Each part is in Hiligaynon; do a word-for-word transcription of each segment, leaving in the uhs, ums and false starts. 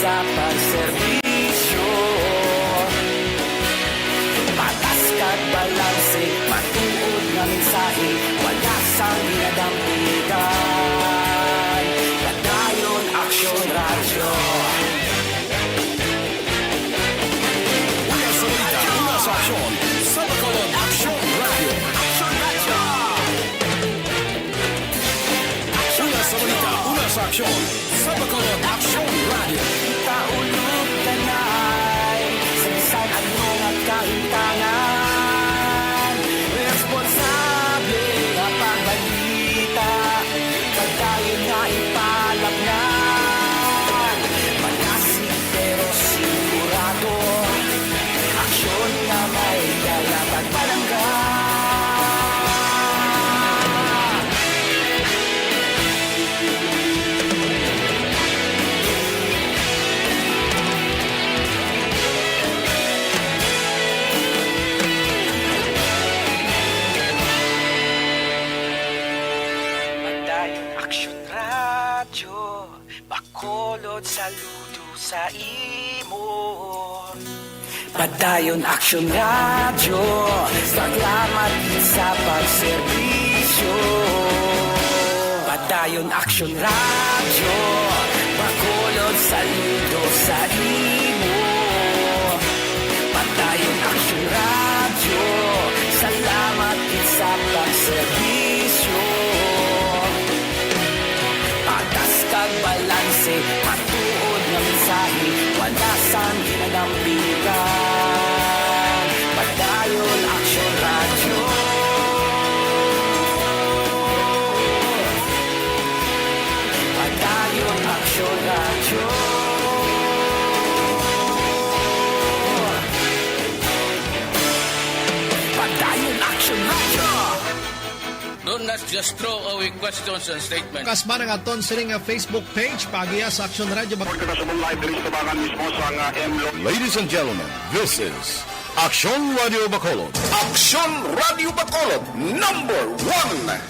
sa pagserbisyo. Patas kag balanse, matuod nga mensahe, wala sang ginadampigan. Padayon Aksyon Radyo. Una sa balita, una sa aksyon, sa Bacolod Aksyon Radyo. Aksyon Radyo. Una sa balita, una sa aksyon, sa Bacolod Aksyon Radyo. Itaulog kanay sa bisan ano nga kahintangan. Responsable nga pagbalita, padayon nga ipalapngan. Malasig pero sigurado, aksyon nga may dala kag palangga. Padayon Aksyon Radyo, Bacolod, saludo sa imo. Padayon Aksyon Radyo, salamat sa pagserbisyo. Padayon Aksyon Radyo, Bacolod, saludo sa imo. Padayon Aksyon Radyo, salamat gid sa pagserbisyo. Patas kag balanse, matuod nga mensahe, wala sang ginadampigan. Padayon Aksyon Radyo. Padayon Aksyon Radyo. Padayon Aksyon Radyo. Don't not just throw away questions and statements. Kasba nga aton sini nga Facebook page, paagiha sa Aksyon Radyo Bac- Pagkakasubong live diri sa tabangan mismo sa nga M Lo- Ladies and gentlemen, this is Aksyon Radyo Bacolod. Aksyon Radyo Bacolod, number one.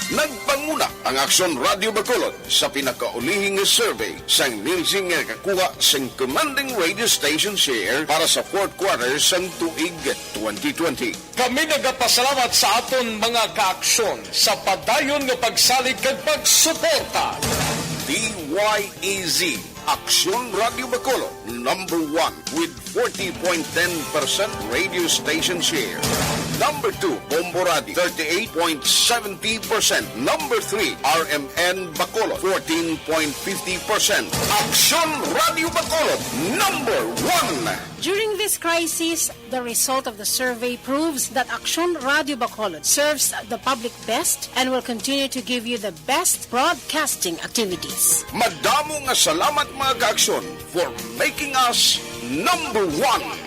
Nagpanguna ang Aksyon Radyo Bacolod sa pinakaulihing nga survey sang Nielsen nga nakakuha sang commanding radio station share para sa fourth quarter sang tuig twenty twenty. Kami nagapasalamat sa aton mga kaaksyon sa padayon nga pagsalig kag pagsuporta. D Y E Z, Aksyon Radyo Bacolod, number one with forty point ten percent radio station share. Number two, Bombo Radio, thirty-eight point seventy percent. Number three, R M N Bacolod, fourteen point fifty percent. Aksyon Radyo Bacolod, number one. During this crisis, the result of the survey proves that Aksyon Radyo Bacolod serves the public best and will continue to give you the best broadcasting activities. Madamo nga salamat, mga kaaksyon, for making us number one.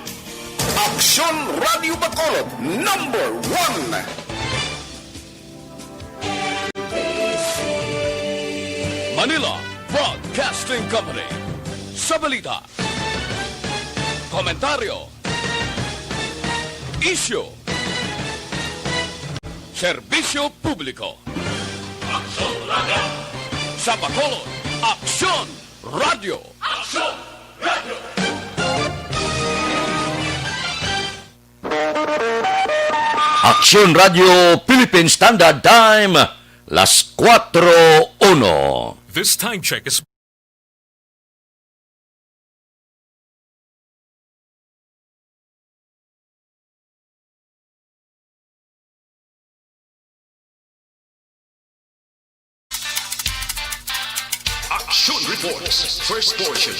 Aksyon Radyo Bacolod, number one. Manila Broadcasting Company. Sa balita, komentaryo, isyu, serbisyo publiko. Aksyon Radyo. Sa Bacolod, Aksyon Radyo. Aksyon Radyo. Aksyon Radyo Philippine Standard Time, las kuwatro uno. This time check is Action Reports, first portion.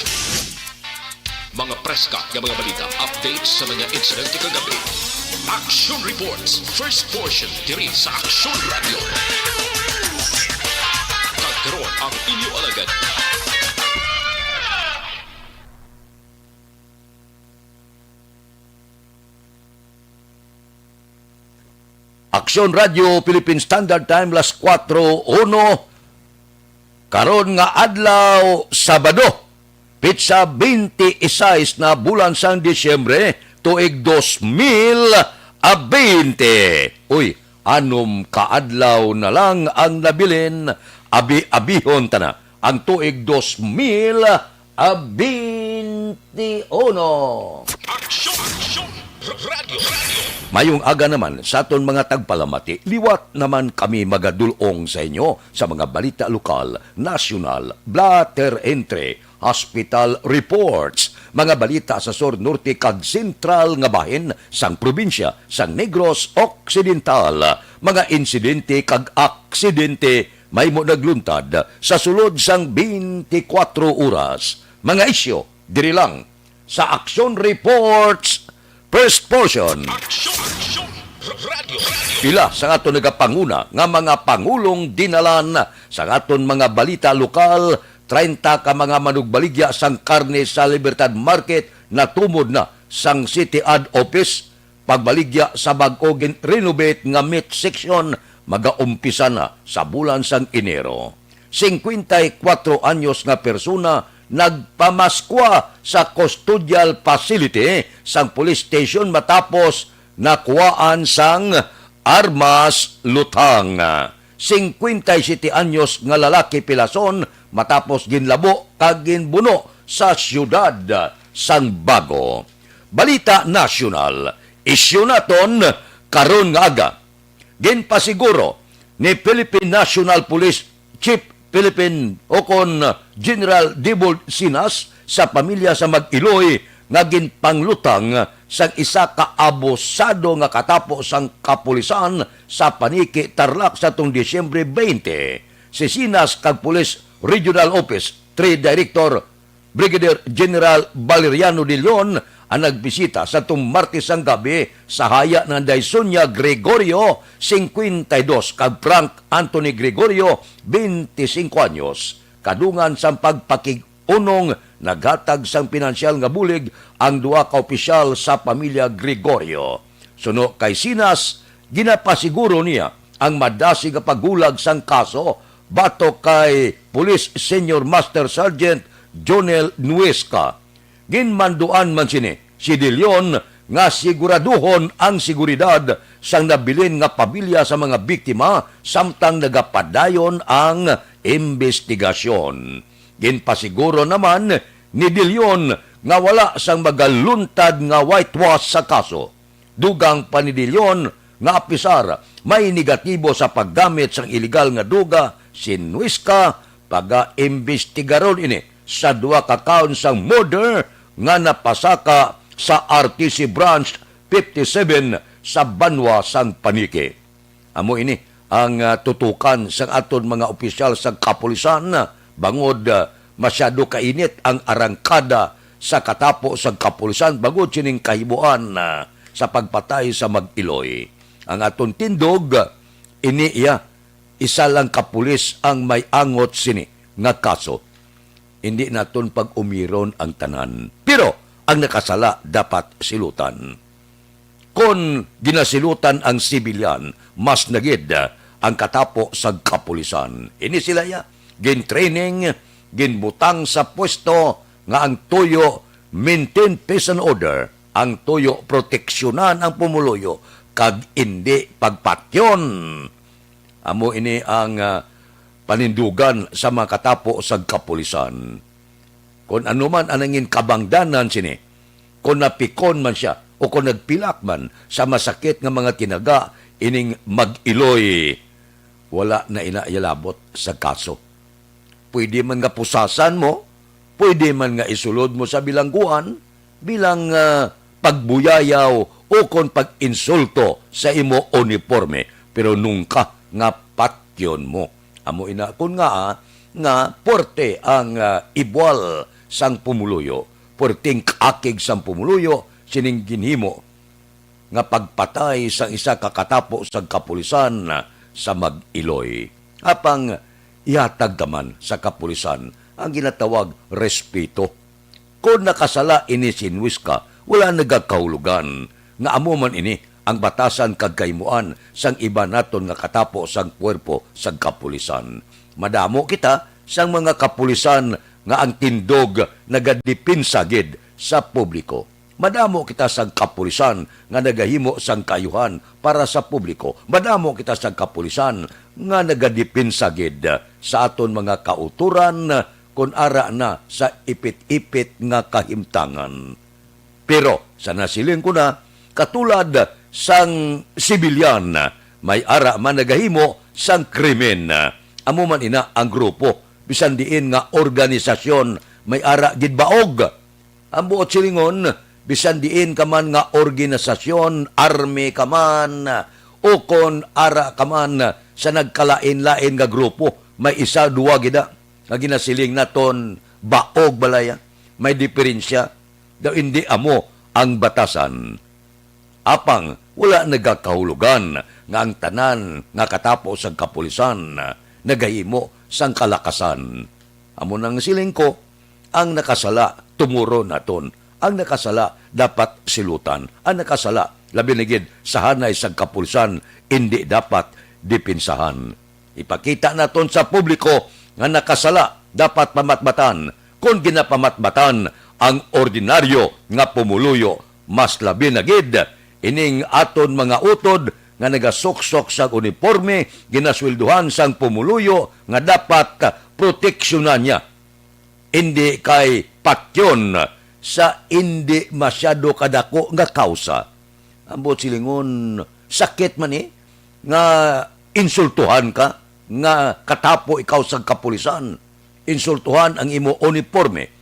Mga preska nga mga balita, updates sa mga insidente kagabi. Action Reports, first portion, diri sa Action Radio. Kag karon ang inyo alagad. Aksyon Radyo Philippine Standard Time, las kuwatro uno. Karon nga adlaw, Sabado, pitsa twenty-six na bulan sang Disyembre, tuig dos mil a bente. Uy, anom ka adlaw na lang ang nabilin, abi-abihon ta na. ang tuig dos mil benti uno. Aksyon! Aksyon! Radyo! Radyo! Mayong aga naman sa aton mga tagpalamati. Liwat naman kami magadul-ong sa inyo sa mga balita lokal, nasyonal, blotter entry, hospital reports, mga balita sa sur, norte, kag sentral nga bahin sang probinsya sang Negros Occidental, mga insidente kag aksidente mahimo nagluntad sa sulod sang twenty-four oras. Mga isyu diri lang sa Aksyon Reports First Portion. Aksyon! Aksyon! Radyo! Radyo! Pila sa aton nagapanguna nga mga pangulong dinalan sa aton mga balita lokal, treinta ka mga manugbaligya sang karne sa Libertad Market natumod na sang City Ad Office. Pagbaligya sa bag-o gin-renovate nga meat section magaumpisa na sa bulan sang Enero. Singkwenta y kuwatro anyos nga persona nagpamaskwa sa custodial facility sang police station matapos nakuhaan sang armas lutang. Singkwenta y siyete anyos nga lalaki pilason matapos ginlabo kag ginbuno sa siyudad sang Bago. Balita nasyonal, isyu naton karon nga aga. Ginpasiguro ni Philippine National Police Chief Philippine o kon General Dibold Sinas sa pamilya sa mag-iloy nga ginpanglutang sang isa ka abusado nga katapo sang kapulisan sa Paniki, Tarlac sa tong Disyembre twenty. Si Sinas kag Police Regional Office three Director Brigadier General Valeriano De Leon ang nagbisita sa tong Martes sang gabi sa haya ni Anday Sonia Gregorio, singkwenta y dos, kag Frank Anthony Gregorio, twenty-cinco anyos. Kadungan sang pagpakig-unong, naghatag sang pinansyal nga bulig ang duha ka opisyal sa pamilya Gregorio. Suno kay Sinas, ginapasiguro niya ang madasig nga paghulag sang kaso batok kay Police Senior Master Sergeant Jonel Nuesca. Ginmanduan man sini si De Leon nga siguraduhon ang seguridad sang nabilin nga pamilya sa mga biktima samtang nagapadayon ang imbestigasyon. Ginpasiguro naman ni De Leon nga wala sang magaluntad nga whitewash sa kaso. Dugang pa ni De Leon nga apisar may negatibo sa paggamit sang iligal nga duga si Nuisca, pagaimbestigaron ini sa duha ka kaon sang murder nga napasaka sa R T C Branch fifty-seven sa banwa sang Paniki. Amo ini ang, ah, tutukan sang aton mga opisyal sa kapulisan, ah, bangod, ah, masyado kainit ang arangkada sa katapo sang kapulisan bangod sining kahimuan, ah, sa pagpatay sa mag-iloy. Ang aton tindog, ah, ini iya, isa lang ka pulis ang may angot sini nga kaso. Indi naton pag-umiron ang tanan, pero ang nakasala dapat silutan. Kon ginasilutan ang sibilyan, mas na gid ang katapo sa kapulisan. Ini sila iya, gin-training, ginbutang sa pwesto nga ang tuyo maintain peace and order, ang tuyo proteksyonan ang pumuluyo, kag indi pagpatyon. Amo ini ang, ah, panindugan sa mga katapo sa kapulisan. Kon ano man ang nangin kabangdanan sini, kon napikon man sia o kon nagpilak man sa masakit nga mga tinaga ining mag-iloy, wala na ina iya labot sa kaso. Pwede man nga pusasan mo, pwede man nga isulod mo sa bilangguan bilang, ah, pagbuyayaw o kon pag-insulto sa imo uniporme, pero nungka nga patyon mo. Amo ina kon nga, ah, nga puwerte ang, ah, ibwal sang pumuluyo, puwerteng kaakig sang pumuluyo sining ginhimo nga pagpatay sang isa ka katapo sang kapulisan sa mag-iloy. Apang ihatag ta man sa kapulisan ang ginatawag respeto. Kon nakasala ini si Nuisca, wala nagakahulugan nga amo man ini ang batasan kag kahimuan sang iban naton nga katapo sang kuwerpo sang kapulisan. Madamo kita sang mga kapulisan nga ang tindog nagadepensa gid sa publiko. Madamo kita sang kapulisan nga nagahimo sang kaayuhan para sa publiko. Madamo kita sang kapulisan nga nagadepensa gid sa aton mga kautoran kon ara na sa ipit-ipit nga kahimtangan. Pero sa nasiling ko na, katulad sang sibilyan, may ara man nagahimo sang krimen. Amo man ina ang grupo, bisan diin nga organisasyon, may ara gid baog. Ang buot silingon, bisan diin ka man nga organisasyon, army ka man, o kon ara ka man sa nagkalain-lain nga grupo, may isa, duwa gid na nga ginasiling naton baog balaya, may diferensya, daw indi amo ang batasan. Apang wala nagakahulugan nga ang tanan nga katapo sang kapulisan nagahimo sang kalakasan. Amo nang siling ko, ang nakasala tumuron naton. Ang nakasala dapat silutan. Ang nakasala, labi na gid sa hanay sang kapulisan, indi dapat depensahan. Ipakita naton sa publiko nga nakasala dapat pamatbatan. Kon ginapamatbatan ang ordinaryo nga pumuluyo, mas labi na gid ining aton mga utod nga nagasuksok sang uniporme, ginasweldohan sang pumuluyo nga dapat proteksyonan niya, indi kay patyon sa indi masyado kadako nga kawsa. Ang buot silingon, sakit man eh, nga insultuhan ka, nga katapo ikaw sa kapulisan. Insultuhan ang imo uniforme.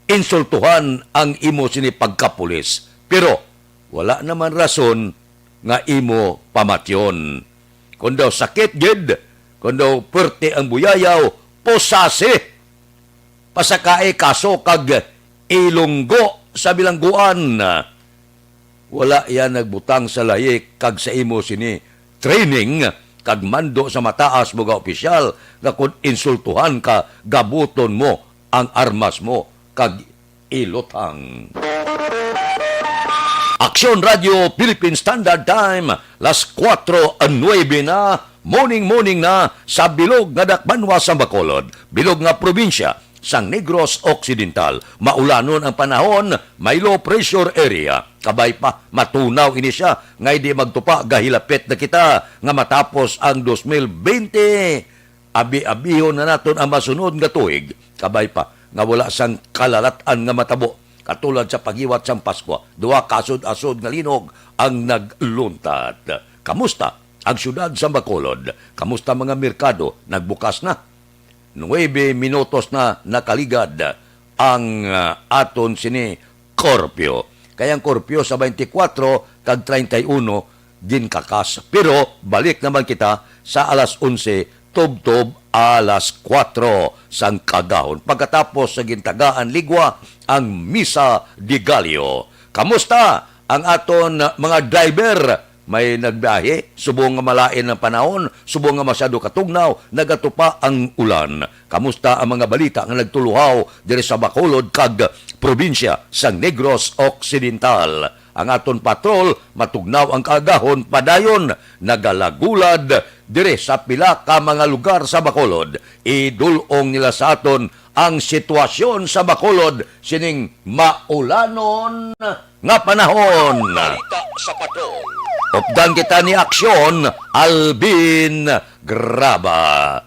Insultuhan ang imo sini pagkapulis. Pero wala naman rason nga imo pamatyon. Kon daw sakit gid, kon daw perte ang buyayaw, pusasi, pasakai kaso kag ilunggo sa bilangguan. Wala iya nagbutang sa layi kag sa imo sini training kag mando sa mataas mo nga opisyal nga kon insultuhan ka, gabuton mo ang armas mo kag ilutang. Aksyon Radio Philippine Standard Time, las kuwatro nuwebe na, morning, morning na sa bilog nga dakbanwa sa Bacolod, bilog nga probinsya sang Negros Occidental. Maulanon ang panahon, may low pressure area. Kabay pa, matunaw ini siya, nga hindi magtupa, gahilapit na kita nga matapos ang dos mil bente. Abi-abihon na naton ang masunod nga tuig. Kabay pa nga wala sang kalalat-an nga matabo, katulad sa paghiwat sang Paskwa, duha ka asod-asod nga linog ang nagluntat. Kamusta ang siyudad sa Bacolod? Kamusta mga merkado? Nagbukas na? Nuwebe minutos na nakaligad ang, ah, aton sini curfew. Kay ang curfew sa twenty-four kag treinta y uno ginkakas. Pero balik naman kita sa alas onse, tubtob alas kuwatro sang kaagahon. Pagkatapos sa gintagaan ligwa ang Misa de Gallo. Kamusta ang aton mga driver? May nagbiyahe subong nga malain ang panahon, subong nga masyado katugnaw, nagatupa ang ulan. Kamusta ang mga balita nga nagtuluhaw diri sa Bacolod kag probinsya sang Negros Occidental? Ang aton patrol, matugnaw ang kaagahon, padayon nagalagulad diri sa pila ka mga lugar sa Bacolod. Idul-ong nila sa aton ang sitwasyon sa Bacolod sining maulanon nga panahon. Balita sa patrol. Updan kita ni Aksyon Alvin Graba.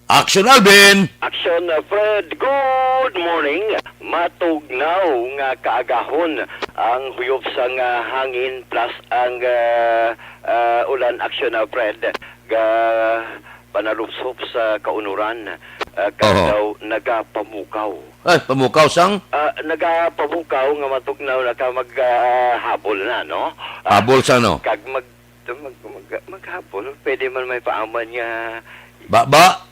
Aksyon Alvin! Aksyon, uh, Fred, good morning. Matugnaw nga kaagahon ang huyop sang, uh, hangin plus ang, uh, uh, ulan, Aksyon, uh, Fred. Ga panalupsop sa kaunuran, uh, kag Oho. daw nagapamukaw. Ay, pamukaw sang? Ah, nagapamukaw nga matugnaw na ka mag, ah, habol na, no? Ah, Habol sa ano? Kag mag, mag, mag, maghabol, pwede man may paaman nga Ba, ba?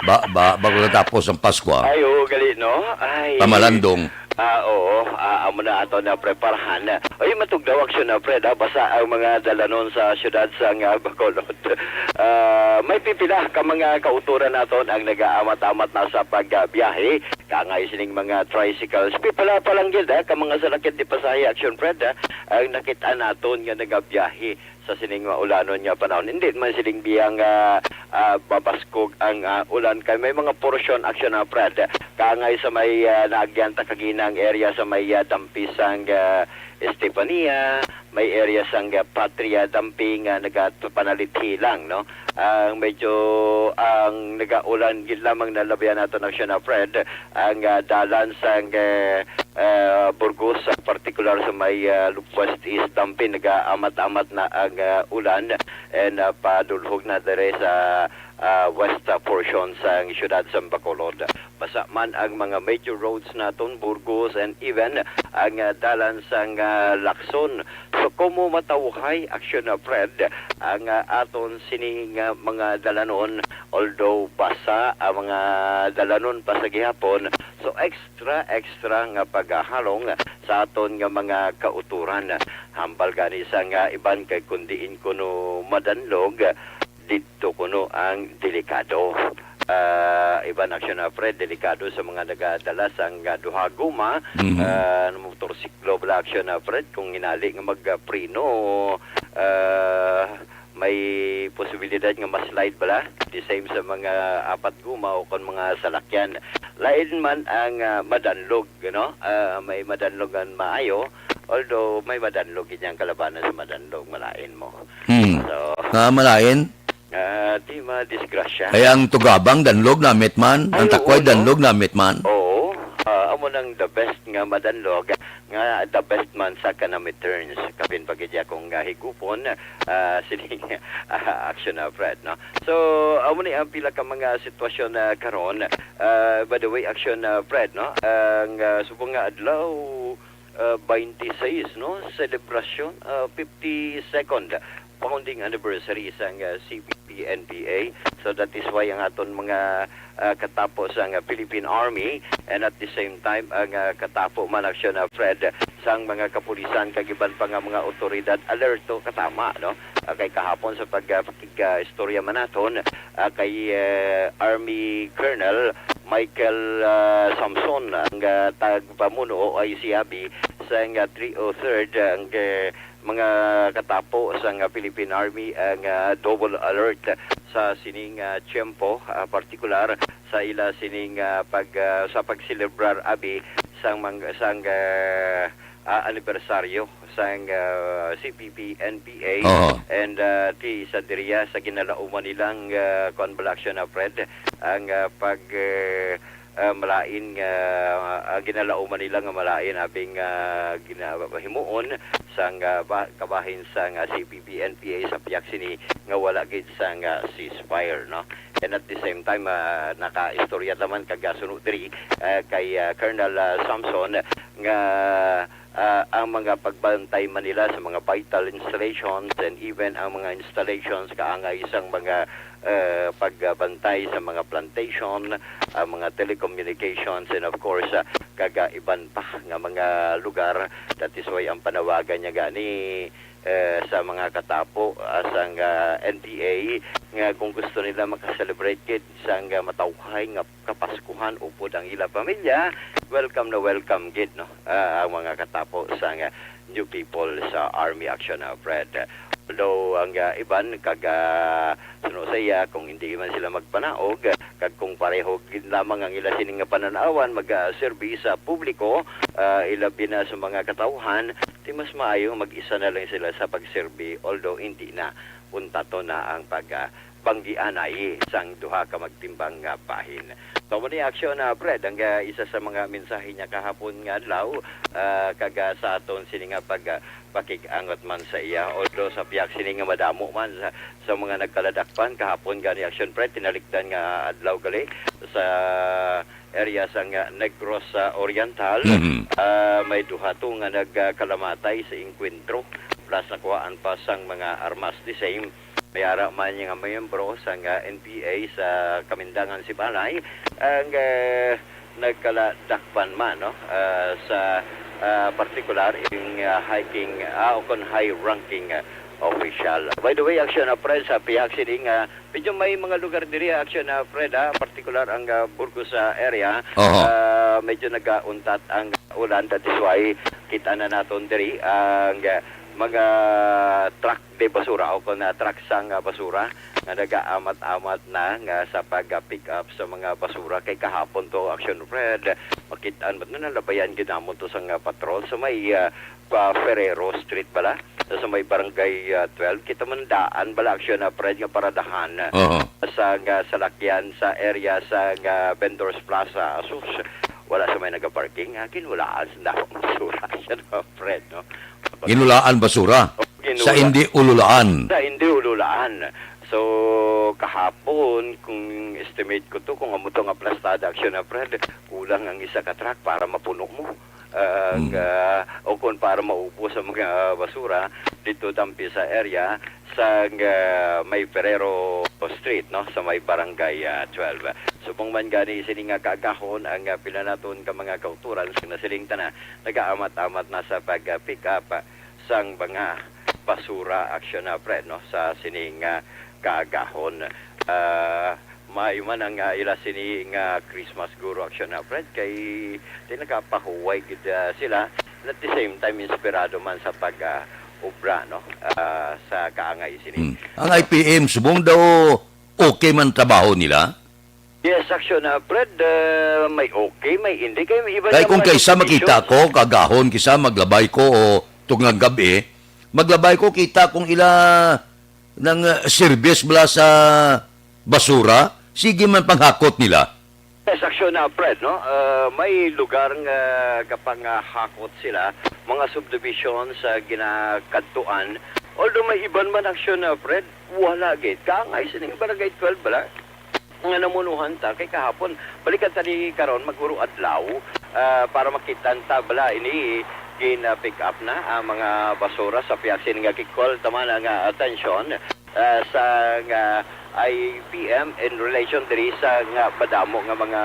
Ba, ba, bago natapos ang Pasko, ah. Ay, oo, gali, no? Ay. Pamalandong. Ah, oo. Ah, amo na ato na preparahan. Oy, matugnaw, Aksyon, ah, Fred, ah. Basta ang mga dalanon sa siyudad sa nga Bacolod. Ah, may pipila ka mga kautoran naton ang nagaamat-amat na sa pagbiyahe. Kaangay sining mga tricycles. Pipila pa lang gid, ah, ka mga salakyan di pasahe, Aksyon, Fred, ah, ang nakit-an naton nga nagabiyahe sa sining maulanon nga panahon. Hindi man sining biyang, ah, ah, babaskog ang, ah, ulan kay may mga porsyon, Aksyon, ah, Fred. Kaangay sa may, ah, naagyan ta kagina ang area sa may, ah, Dampi sang, ah, Estefania, may area sang, ah, Patria Dampi nga nagapanalithi lang, no? Ang medyo, ang nagaulan gid lamang na labihan nato, Aksyon, ah, Fred, ang, ah, dalan sang, ah, ah, Burgos, sa partikular sa may, ah, West East Dampi, nagaamat-amat na ang, ah, ulan and, ah, padulhog na dere sa, ah, west, ah, portion sang siyudad sa Bacolod. Basa man ang mga major roads naton, Burgos, and even ang, ah, dalan sang, ah, Lacson. So, kumo matawhay, Aksyon, ah, Fred, ang, ah, aton sining, ah, mga dalanon, although basa ang mga dalanon pa sa gihapon, so extra, extra nga paghahalong sa aton nga mga kauturan. Hambal gani sa nga iban kay kun diin kuno madanlog, didto kuno ang delikado. Ah, iban, Aksyon, ah, Fred, delikado sa mga nagadala sang, ah, duha guma, Mhm. ah, motorsiklo bala, Aksyon, ah, Fred, kung hinali nga magpreno, ah, may posibilidad nga ma-slide bala. The same sa mga apat guma o kon mga salakyan. Lain man ang, ah, madanlog, no? Ah, may madanlog nga maayo, although may madanlog gid ang kalabanan sa madanlog, malain mo. Hmm. So, Ah, malain? Ah, di madisgrasya. Ay, ang tugabang danlog namit man, ang Ay, takway oo, no? danlog namit man. Oo. Ah, amo nang the best nga madanlog, nga the best man sa kanami turns. Kapin pa gid akong, ah, higupon, ah, sining, ah, Aksyon, ah, Fred, no? So, amo ni ang pila ka mga sitwasyon, ah, karon. Ah, by the way, Aksyon, ah, Fred, no? Ang, ah, subong nga adlaw, ah, twenty-six, no? Selebrasyon, ah, fifty-second founding anniversary sang, ah, C P P N P A. So that is why ang aton mga, ah, katapo sang, ah, Philippine Army and at the same time ang, ah, katapo man, Aksyon, ah, Fred, sang mga kapulisan kag iban pa nga mga otoridad alerto katama, no? Ah, kay kahapon sa pag, ah, pakig-, ah, istorya man naton, ah, kay, ah, Army Colonel Michael, ah, Samson ang, ah, tagpamuno o I C abi sang, ah, three oh third, ang, ah, mga katapo sang, ah, Philippine Army ang, ah, double alert sa sining, ah, tiyempo, ah, partikular sa ila sining, ah, pag, ah, sa pagselebrar abi sang mang-, sang, ah, ah, anibersaryo sang, ah, C P P N P A. Oo. And, ah, ti sa diriya sa ginalauman nilang, ah, kuwan bala, Aksyon, ah, Fred, ang, ah, pag, eh, ah, malain nga, ah, ginalauman nila nga malain abing, ah, gina-, himuon sang, ah, ba-, kabahin sang, ah, C P P N P A sa pihak sini nga wala gid sang, ah, ceasefire, no? And at the same time, ah, nakaistorya naman kag, ah, suno diri, ah, kay, ah, Colonel, ah, Samson nga, ah, ang mga pagbantay man nila sa mga vital installations and even ang mga installations kaangay sang mga, ah, pagbantay sa mga plantation, ang mga telecommunications, and of course, ah, kag, ah, iban pa nga mga lugar. That is why ang panawagan niya gani, eh, sa mga katapo, ah, sang, ah, N P A nga kung gusto nila maka-celebrate gid sang, ah, matawhay nga Kapaskuhan upod ang ila pamilya, welcome na welcome gid, no? Ah, ang mga katapo sang, ah, New People sa Army Action, ah, Fred. Although ang, ah, iban kag, ah, suno sa iya, kung hindi man sila magpanaog, ah, kag kung pareho gid lamang ang ila sining nga pananawan, mag, ah, serbi sa publiko, ah, ilabi na sa mga katawhan, di mas maayo mag-isa na lang sila sa pagserbi, although hindi na untaton na ang pag, ah, banggianay sang duha ka magtimbang nga bahin. So, amo ni Action, ah, Fred, ang, ah, isa sa mga mensahe niya kahapon nga adlaw, ah, kag, ah, sa aton sini nga pag, ah, pakig-angot man sa iya. Although sa pihak sini nga madamo man sa, sa mga nagkaladakpan kahapon gani, Action, Fred, tinalikdan nga adlaw gali sa area sang, ah, Negros, ah, Oriental. Mhm. Ah, may duha to nga nagkalamatay sa engkwentro, plus nakuhaan pa sang mga armas. The same, may ara man nga miyembro sang, ah, N P A sa Kamindangan Sibalay ang, ah, nagkaladakpan man, no? Ah, sa, ah, partikular, yung, ah, hiking, ah, o kon high-ranking, ah, official. By the way, Action, ah, Fred, sa pihak sini nga medyo may mga lugar diri, Action, ah, Fred, ah, partikular ang, ah, Burgos, ah, area. Oho. Ah, medyo nagauntat ang ulan, that is why kita na naton diri ang, ah, mga truck de basura o kon, ah, truck sang, ah, basura nga nagaamat-amat na nga sa pag, ah, pick up sa mga basura. Kay kahapon to, Action Fred, makit-an mo na nalabayan gid namon to sang, ah, patrol sa may, ah, pa Ferrero Street bala, sa may Barangay, ah, twelve. Kita man daan bala, Action, ah, Fred, nga paradahan, Oho. ah, sa, nga salakyan sa area sa, nga Vendors Plaza. Asus, wala sa may nagaparking. Ah, ginulaan sa damo basura, Action, ah, Fred, no? Ginulaan basura. Oh, ginula- Sa hindi ululaan. Sa hindi ululaan. So, kahapon, kung estimate ko to, kung amo to nga plastada, Action, ah, Fred, kulang ang isa ka truck para mapuno mo. Ah, Hmm. nga, o kung para maubos ang mga basura dito tampi sa area sa, ah, may Ferrero Street, no, sa may Barangay, ah, twelve. Subong man gani sini nga kaagahon, ang, ah, pila naton ka mga kauturan sa nasiling tana, nagaamat-amat na sa pag, ah, pick up, ah, sang mga basura, Action, ah, Fred, no, sa sining, ah, kaagahon. Ah, maayo man ang, ah, ila sini nga Christmas guro, Action, ah, Fred, kay di nagapahuway gid, ah, sila. And at the same time, inspirado man sa pag, ah, obra, no, ah, sa kaangay sini. Hmm. Ang I P M subong daw okay man trabaho nila? Yes, Action, ah, Fred, ah, may okay, may hindi. Kay iba Kay naman kung ang kaysa subdivision. makita ko, kaagahon, kisa maglabay ko o tungang gabi, maglabay ko, kita kong ila nang, ah, service bala sa basura, sige man panghakot nila. Yes, Action, ah, Fred, no? Ah, may lugar nga kapanghakot sila, mga subdivision sa ginakadtuan. Although may iban man, Action, ah, Fred, wala gid. Kaangay sining Barangay twelve bala nga namunuhan ta kay kahapon. Balikan ta ni karon, maguro adlaw, ah, para makita ta bala ini gina-pick up na ang mga basura sa pihak sini nga gikol ta man ang, ah, atensyon, ah, sa nga I P M in relation diri sa nga madamo nga mga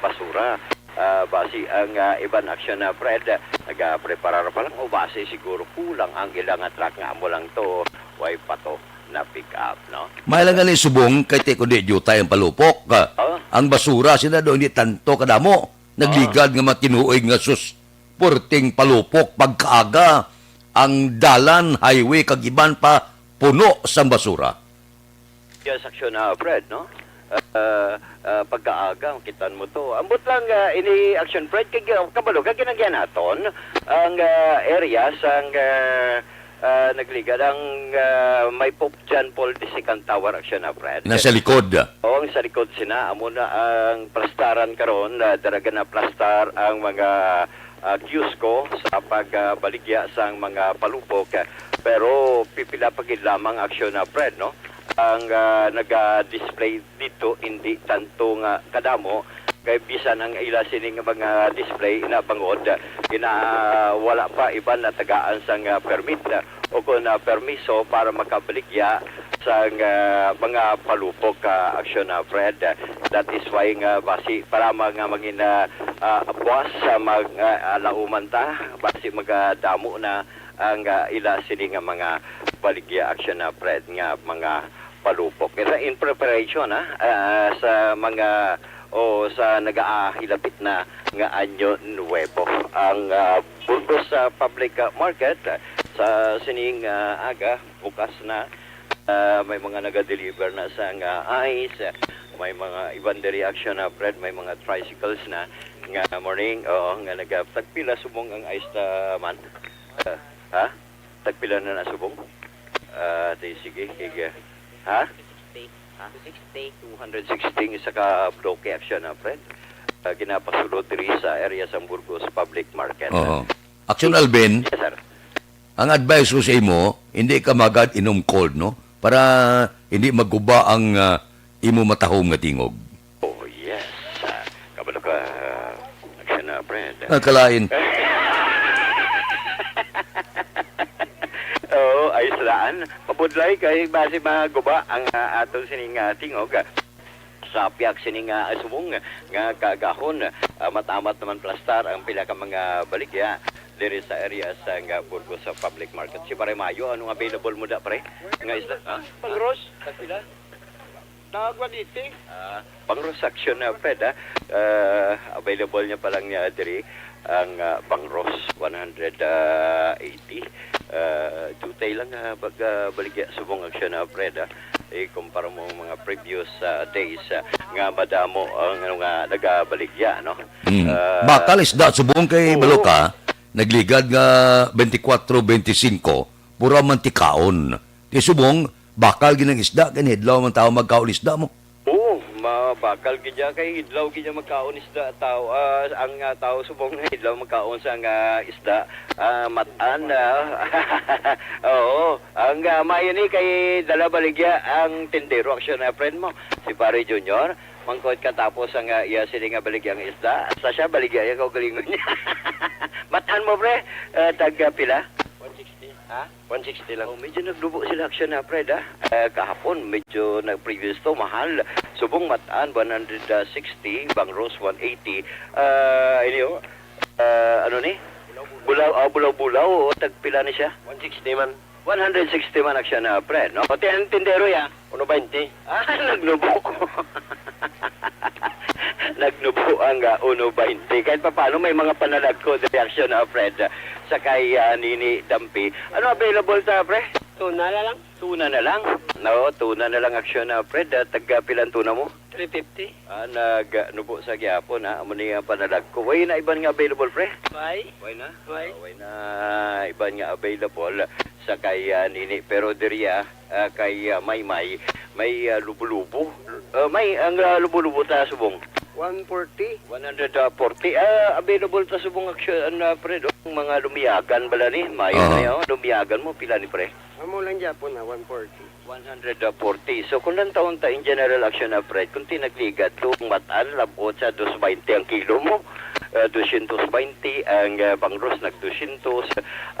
basura. Ah, basi ang, ah, iban, Action, ah, Fred, nagapreparar pa lang o basi siguro kulang ang ila nga truck nga amo lang to, way pa to na pick up, no? May lang gali subong kay ti kundi diutay ang palupok. Ah, Oh. ang basura sila do hindi tanto kadamo. Nagligad nga matinuig nga sus, puwerteng palupok pagkaaga ang dalan, highway, kag iban pa puno sang basura. Yes, Action, ah, Fred, no? Ah, ah, pagkaaga, kitan mo to. Ambot lang, ah, ini, Action, Fred, kay, ah, kabalo ka, ginagyan naton ang, ah, area sang, ah, ah, nagligad ang, ah, may Pope John Paul the Second Tower, Action, ah, Fred. Nasa likod. O, ang sa likod sina, amo na ang plastaran karon, ah, daraga na plastar ang mga, ah, kiosko sa pagbaligya sang mga palupok. Pero pipila pa gid lamang, Action, ah, Fred, no? Ang, ah, naga-display dito hindi tanto nga kadamo, kay bisan ang ila sini nga mga display ina bangod, ina, wala pa iban natagaan sang, ah, permit, ah, o kon, ah, permiso para makabaligya sang, ah, mga palupok, ah, Action, ah, Fred. That is why nga basi para mga mangin, ah, ah, buwas sa mag, ah, ah, lauman ta, basi magadamo na ang, ah, ila sini nga mga baligya, Action, ah, Fred, nga mga palupok. Ito in preparation, ha, ah, sa mga o sa nagahilapit na nga Anyo Nuevo. Ang, ah, Burgos, ah, Public, ah, Market, ah, sa sining, ah, aga, bukas na. Ah, may mga naga-deliver na sang, ah, ice, may mga iban diri, Action, ah, Fred, may mga tricycles na nga morning, oo, nga naga-, tagpila subong ang ice ta man? Ah, ha? Tagpila na na subong? Ah, di, sige, sige. Ha? Two hundred sixty. Ha? Two hundred sixty. Two hundred sixty, isa ka bloke, Action, ah, Fred. Ah, ginapasulod diri sa area sang Burgos Public Market. Oo. Action, Alvin, Yes, sir. ang advice ko sa imo, hindi ka magad inom cold, no? Para hindi maguba ang, ah, imo matahom nga tingog. Oh, yes. Ah, kabalo ka, ah, Action, ah, Fred. Ah, kalain. Oo, ay islaan. Pabudlay kay basi maguba ang, ah, aton sining, ah, tingog. Sa pihak sini nga subong nga kaagahon, ah, mat-amat naman plastar ang pila ka mga baligya diri sa area sa nga Burgos sa Public Market. Si Pare Mayo, anong available mo da, pre? Nga isda, ha? Pangros, pila? Tawag one eighty. Ah, pangros, Action, ah, Fred, ah. Ah, available niya pa lang niya diri. ang, ah, Bangros, one hundred eighty. Ah, dutay lang, ah, pag, ah, baligya subong aksyon, ah, Fred, ah. Ikumpara mo ang mga previous, ah, days, ah, nga madamo ang, ano, nga nagabaligya, no? Mm. Ah, Bakal isda subong kay oo. Baloka, nagligad nga twenty-four, twenty-five, pura man tikaon. Di subong, bakal gid ang isda, kay nahidlaw man tao magkaon isda mo. Oo, mabakal gid ya, kay hidlaw gid ya magkaon isda tao. Ah, ang, ah, tao subong na hidlaw magkaon sa nga isda. Ah, matan, ah. Oo, ang, ah, maayo ni kay dala baligya ang tindero, aksyon na friend mo, si Pare Junior. Mangkot ka tapos ang, ah, iya sini nga baligya ang isda. Sa siya, baligya iya kaugalingon niya. Matan mo, pre? Ah, tag, ah, pila? One sixty. Ha? One sixty lang. Oh, medyo nagdubo sila, aksyon na, Fred, ah. Eh, kahapon, medyo nag-, previous to, mahal. Subong matan, one hundred sixty, Bangros, one eighty. Ah, inyo, ah, ano ni? Bulaw, ah, bulaw-bulaw, o tagpila ni siya? One sixty man. One hundred sixty man, aksyon na, Fred, no? Pati ang tindero, ya. Uno baynte. Ah, nagnubo. Nagnubo ang, ah, uno baynte. Kahit papaano, may mga panalagko, reaksyon, ah, Fred, sa kay, ah, Nini Dampi. Ano available ta, pre? Tuna na lang. Tuna na lang. No, tuna na lang aksyon, ah, Fred. Ah, tagpila ang tuna mo? Three fifty. Ah, nagnubo sa gihapon, ha? Amo ni ang panalagko. Way na iban nga available, pre? Way. Way na? Way. Ah, way na iban nga available sa kay, ah, Nini. Pero diri, ah, ah, kay, ah, Maymay, may, ah, lubo-lubo. Ah, may, ang, ah, lubo-lubo ta subong? One forty. One hundred forty. Ah, available ta subong aksyon, ah, pre, do? Ang mga lumiyagan bala ni? Mayo na. Oo. Yun. Lumiyagan mo, pila ni, pre? Amo lang gyapon na, one forty. One hundred forty. So, kung lang taon ta in general aksyon na, pre, kung tinagligad, kung matan, labot sa dos baynte ang kilo mo, ah, dosyentos baynte, ang, ah, Bangros nag dosyentos,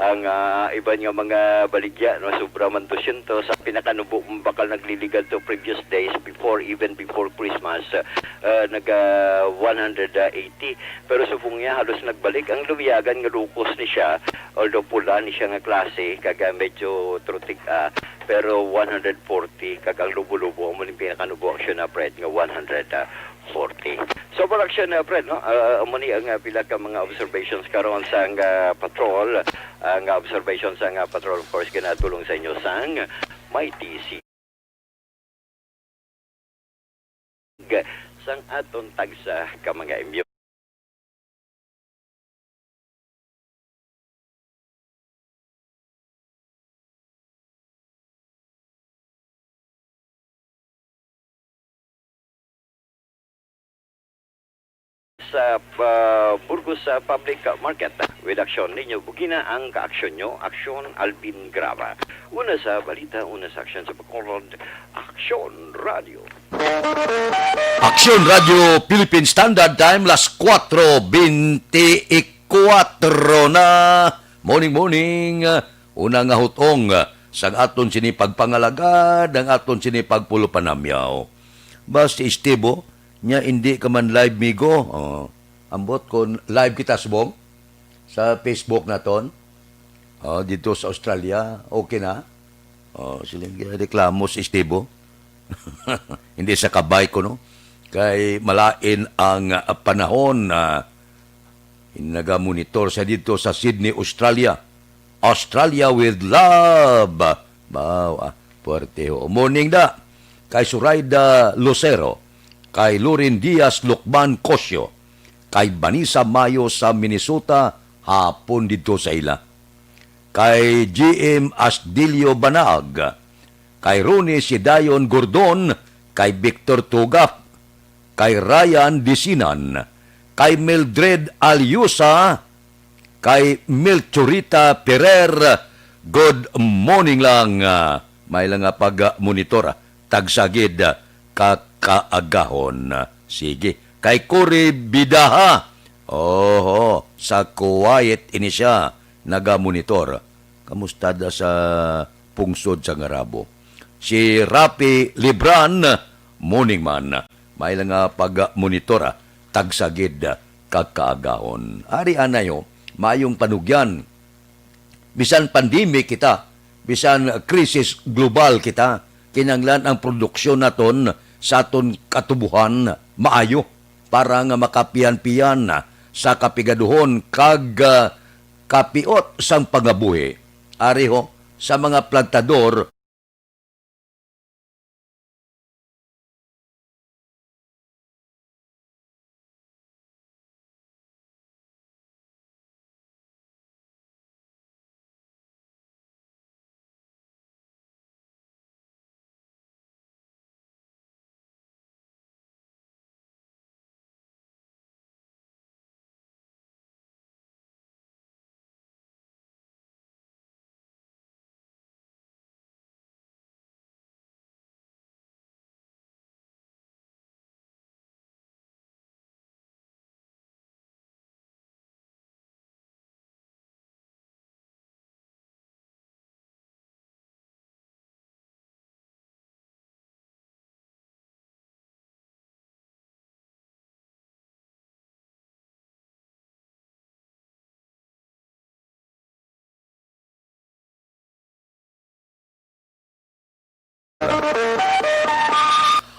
ang, ah, iban nga mga baligya, no, sobra man dosyentos. Ang pinakanubo, bakal nagliligad to previous days, before, even before Christmas, ah, nag, ah, one hundred eighty. Pero subong niya, halos nagbalik. Ang lumiyagan nga lukos ni siya, although pula ni siya nga klase, kag, ah, medyo trotik, ah, pero one hundred forty, kag ang lubo-lubo, amo ni pinakanubo aksyon na, Fred, nga one hundred forty. So, for action, uh, Fred, no? Uh, amo ni ang, uh, pila ka mga observations karon sang, uh, patrol. Ang observation sang, uh, patrol, of course, ginatulong sa inyo sang may D C. Sang aton tagsa ka mga imyo. Sa, ah, Burgos, ah, Public Market, ah, with action ninyo, bugina ang kaaksyon nyo, Aksyon Alvin Graba. Una sa balita, una sa aksyon sa Bacolod, Aksyon Radio. Aksyon Radio Philippine Standard Time, las kuwatro bente y kuwatro na. Morning, morning. Una nga hutong sang aton sini pagpangalagad, ang aton sini pagpulo panamyaw. Basta, Estevo, nya indi ka man live, migo. Oh, ambot kon live kita subong sa Facebook naton. Oh, dito sa Australia, okay na? Oh, siling reklamo si Estevo. Hindi sa kabay ko, no? Kay malain ang, ah, panahon na nagamonitor sa dito sa Sydney, Australia. Australia with love. Wow, ah, puwerte ho. Morning da. Kay Surayda Lucero, kay Loren Diaz Lucban Cosio, kay Vanessa Mayo sa Minnesota, hapon dito sa ila. Kay G M Asdilio Banag, kay Ronnie Sidayon Gordon, kay Victor Tugap, kay Ryan Disinan, kay Mildred Aliusa, kay Melchorita Ferrer. Good morning lang, ah, may lang nga pag-monitor, ah, tagsagid, ah, ka kaagahon. Sige. Kay Cory Bidaha, oho, sa Kuwait ini siya nagamonitor. Kamusta da sa pungsod sa Ngarabo? Si Rafi Libran, morning man. May lang nga pag-monitor, ah, tagsagid, ah, kag kaagahon. Ari anayo, mayong panugyan. Bisan pandemic kita, bisan krisis global kita, kinahanglan ang produksyon naton sa aton katubuhan maayo para nga makapian-pian sa kapigaduhon kag, ah, kapiot sang pangabuhi. Ari ho, sa mga plantador,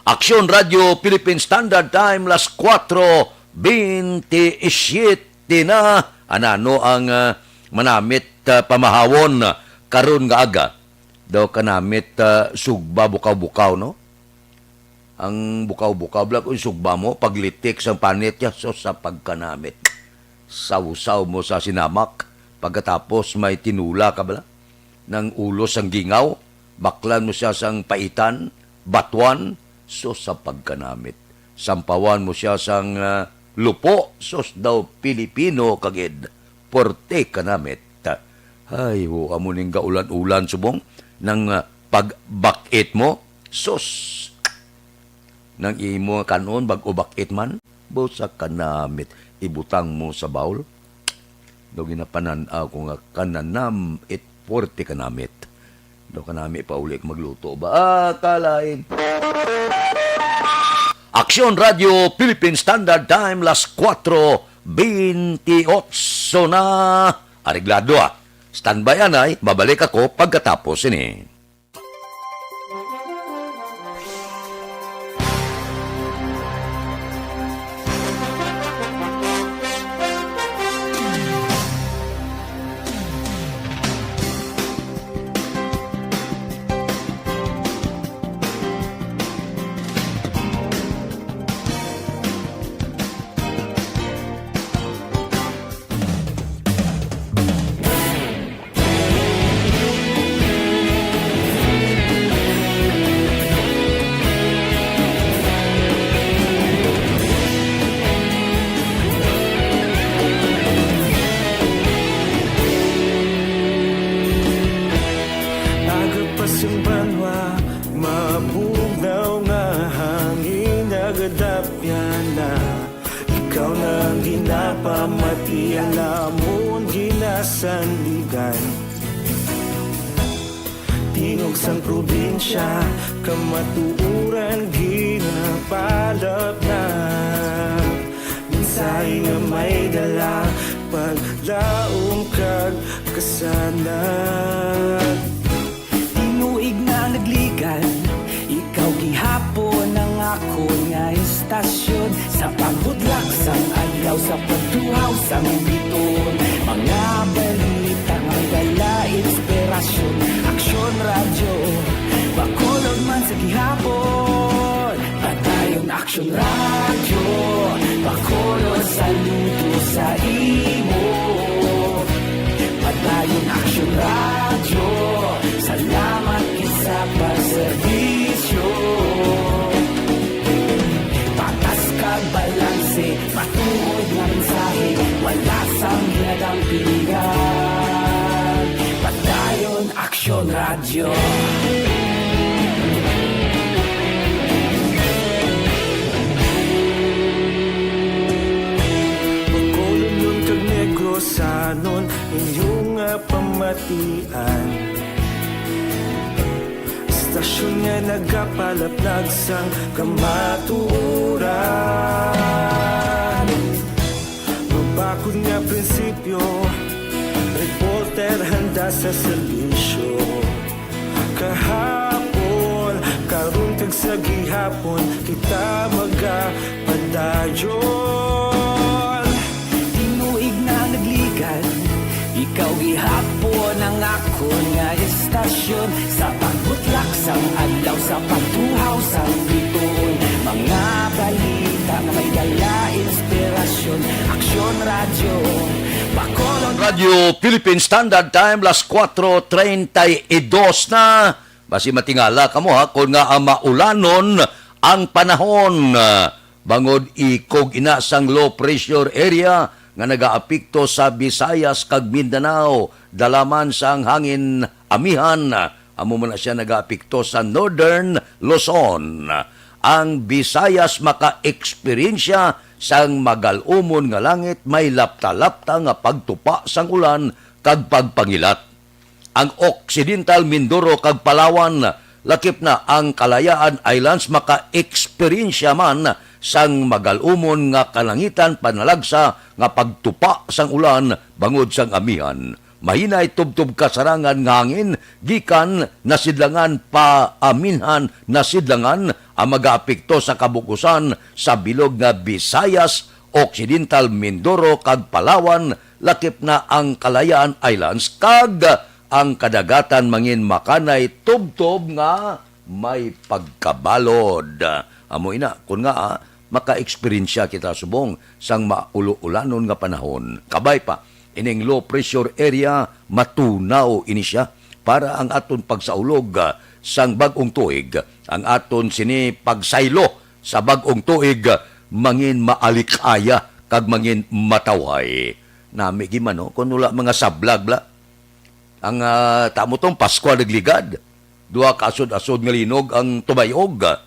Aksyon Radio Philippine Standard Time, las kuwatro bentisiete na. Anano ang, ah, manamit, ah, pamahawon karon nga aga? Daw kanamit, ah, sugba bukaw-bukaw, no? Ang bukaw-bukaw, bala, kung sugba mo, paglitik sang panit niya, sus, sa pagkanamit. Sawsaw mo sa sinamak, pagkatapos may tinula ka, bala, nang ulo sang gingaw, baklan mo siya sang paitan, batuan, sus, sa pagkanamit. Sampawan mo siya sang, ah, lupo, sus, daw Pilipino ka gid, porte kanamit. Ay, ho, amo ning gaulan-ulan subong nang, ah, pagbak-it mo, sus! Nang imo kan-on, bag-o bak-it man, busa kanamit, ibutang mo sa bowl. Daw ginapanan-aw ko nga kananam it puwerte kanamit. Daw kanami pa uli magluto ba? Ah, kalain. Aksyon Radio Philippine Standard Time, las kuwatro bentiocho na. Areglado, ah. Standby, anay. Babalik ako pagkatapos ini. Aga pa sing banwa, mabugnaw nga hangin nagadapyan na. Ikaw na ang ginapamati, ang amon ginasandigan. Tingog sang probinsya, kamatuoran ginapalapnap. Mensahe nga may dala, paglaom kag kasanag. Tinuig na nagligan, ikaw gihapon ang akon nga istasyon. Sa pagbudlak sang adlaw, sa pagtuhaw sang biton, mga balita nga dala inspirasyon. Aksyon Radyo, Bacolod man sa gihapon. Padayon Aksyon Radyo, Bacolod, saludo sa imo. Padayon Aksyon Radyo, salamat gid sa pagserbisyo. Patas kag balanse, matuod nga mensahe, wala sang ginadampingan. Padayon Aksyon Radyo. Bacolodnon kag Negrosanon, inyo nga pamatian. Istasyon nga nagapalaplag sang kamatuoran. Mabakod nga prinsipyo, reporter handa sa serbisyo. Kahapon, karon kag sa gihapon, kita magapadayon. Kawihapon ang akon nga estasyon, sa pagbutlak sang adlaw, sa pagtuhaw sang bituon, mga balita nga may dala inspirasyon. Aksyon Radyo Bacolod. Radyo Philippine Standard Time, las kuwatro treinta y dos na. Basi matingala kamo, ha, kon nga, ah, maulanon ang panahon, ah, bangod ikog ina sang low pressure area nga nagaapekto sa Visayas kag Mindanao, dala man sang hangin amihan, amo man na siya nagaapekto sa Northern Luzon. Ang Visayas makaeksperyensya sang magal-umon nga langit, may lapta-lapta nga pagtupa sang ulan kag pagpangilat. Ang Occidental Mindoro kag Palawan, lakip na ang Kalayaan Islands, makaeksperyensya man sang magal-umon nga kalangitan, panalagsa nga pagtupa sang ulan bangod sang amihan. Mahinay tubtob kasarangan nga hangin gikan nasidlangan pa aminhan nasidlangan ang magaapekto sa kabug-usan sa bilog nga Visayas, Occidental Mindoro kag Palawan, lakip na ang Kalayaan Islands kag ang kadagatan mangin makanay tubtob nga may pagkabalod. Amo ina, kun nga, ah, makaeksperyensya kita subong sang maulo-ulanon nga panahon. Kabay pa, ining low pressure area, matunaw ini siya para ang aton pagsaulog, ah, sang bag-ong tuig, ang aton sini pagsaylo sa bag-ong tuig, ah, mangin maalikaya kag mangin matawhay. Nami gid man, no? Kun wala mga sablag bala. Ang, ah, tamo tong Paskwa nagligad. Duha ka asod-asod nga linog ang tumayog.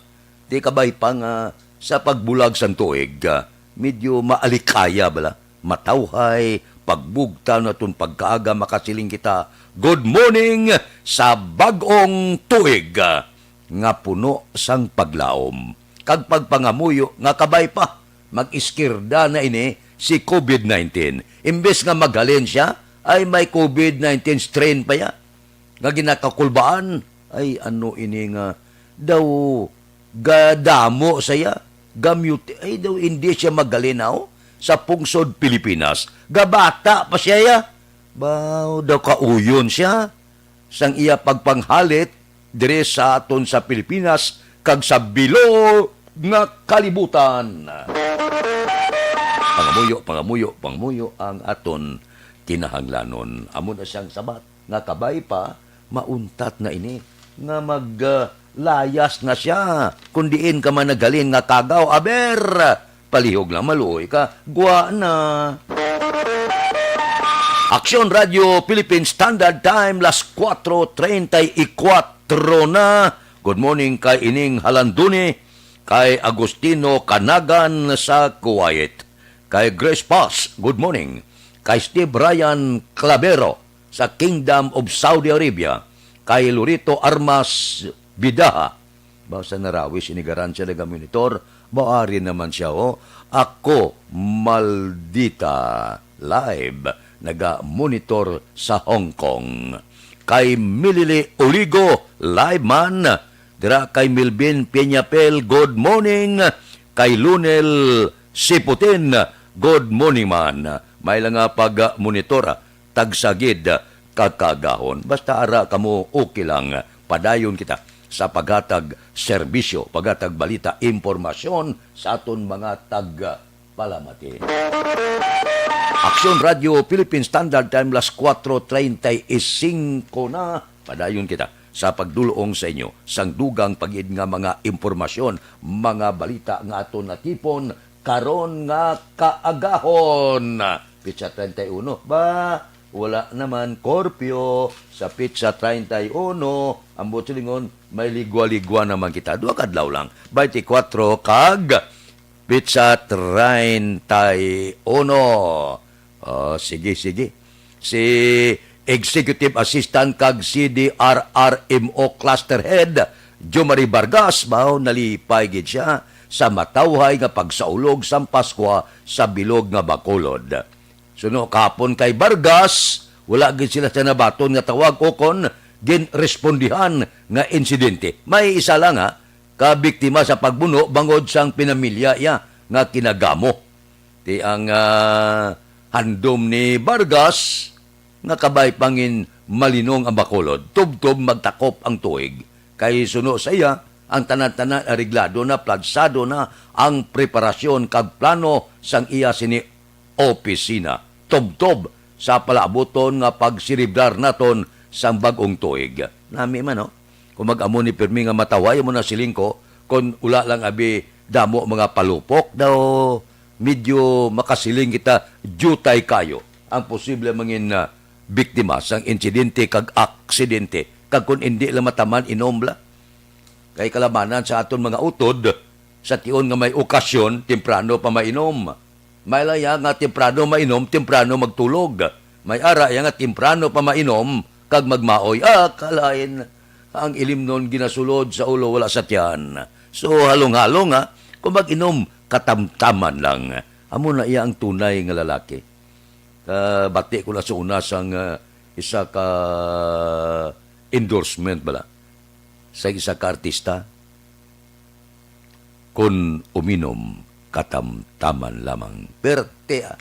Di kabay pa nga sa pagbulag sang tuig, ah, medyo maalikaya bala, matawhay, pagbugtaw naton pagkaaga, makasiling kita, "Good morning sa bag-ong tuig," ah, nga puno sang paglaom kag pagpangamuyo nga kabay pa mag-iskirda na ini si covid nineteen. Imbes nga maghalin siya, ay may covid nineteen strain pa ya nga ginakakulbaan. Ay, ano ini nga daw gadamo sa iya, gamuti, ay daw hindi siya maghalin, oh, sa pungsod Pilipinas. Gabata pa siya ya. Baw daw kauyon siya sang iya pagpanghalit diri sa aton sa Pilipinas kag sa bilo nga kalibutan. Pangamuyo, pangamuyo, pangamuyo ang aton kinahanglanon. Amo na siyang sabat nga kabay pa, mauntat na ini nga mag, ah, layas na siya. Kun diin ka man naghalin nga kagaw, aber, palihog lang, maluoy ka. Gwa na. Aksyon Radyo Philippine Standard Time, las kuwatro treinta y kuwatro na. Good morning kay Ining Halanduni, kay Agustino Kanagan sa Kuwait, kay Grace Paz, good morning, kay Steve Ryan Clavero sa Kingdom of Saudi Arabia, kay Lorito Armas Bidaha, ba sa Narawi, sinigaran siya nagamonitor. Baari naman siya, oh. Ako, Maldita, live, nagamonitor sa Hong Kong. Kay Milili Oligo, live man. Dira kay Milvin Peñapel, good morning. Kay Lunel Siputin, good morning man. May lang nga pag-monitor, ah, tagsa gid ka kaagahon. Basta ara kamo, okay lang. Padayon kita sa paghatag serbisyo, paghatag balita, impormasyon sa aton mga tagpalamati. Aksyon Radyo Philippine Standard Time, las kuwatro treinta y cinco na. Padayon kita sa pagdulong sa inyo sang dugang pa gid nga mga impormasyon, mga balita nga aton natipon karon nga kaagahon. Petsa treinta y uno. Ba, wala naman curfew sa petsa treinta y uno. Ang buot silingon, may ligwa-ligwa naman kita. Duha ka adlaw lang. Twenty-four kag petsa treinta y uno. Oh, sige, sige. Si Executive Assistant kag C D R R M O Cluster Head, Jomari Vargas, mao nalipay gid siya sa matawhay nga pagsaulog sang Paskwa sa bilog nga Bacolod. Suno kahapon kay Vargas, wala gid sila sa nabaton nga tawag ukon ginrespondihan nga insidente. May isa lang, ha, ka biktima sa pagbuno bangod sang pinamilya iya nga kinagamo. Ti ang, ah, handom ni Vargas, nga kabay pangin malinong ang Bacolod, tubtob magtakop ang tuig. Kay suno sa iya, ang tanan-tanan areglado na, plansado na ang preparasyon kag plano sang iya sini opisina, tubtob sa palaabuton nga pagselebrar naton sang bag-ong tuig. Nami man, no? Kung mag-amo ni pirmi nga mataway mo na siling ko, kung wala lang abi damo mga palupok daw, medyo makasiling kita, diutay kayo ang posible mangin, ah, biktima sang insidente kag aksidente, kag kung indi lang mataman, inom la. Kay kalabanan sa aton mga utod, sa tion nga may okasyon, temprano pa mainom. May laya nga temprano mainom, temprano magtulog. May ara ya nga temprano pa mainom, kag magmaoy. Ah, kalain. Ang ilimnon ginasulod sa ulo, wala sa tiyan. So, halong-halong, ha, kung mag-inom, katamtaman lang. Amo na iya ang tunay nga lalaki. Kabati ko na sa una sang, ah, isa ka endorsement bala sa isa ka artista, "Kon uminom, katamtaman lamang." Perte, ah.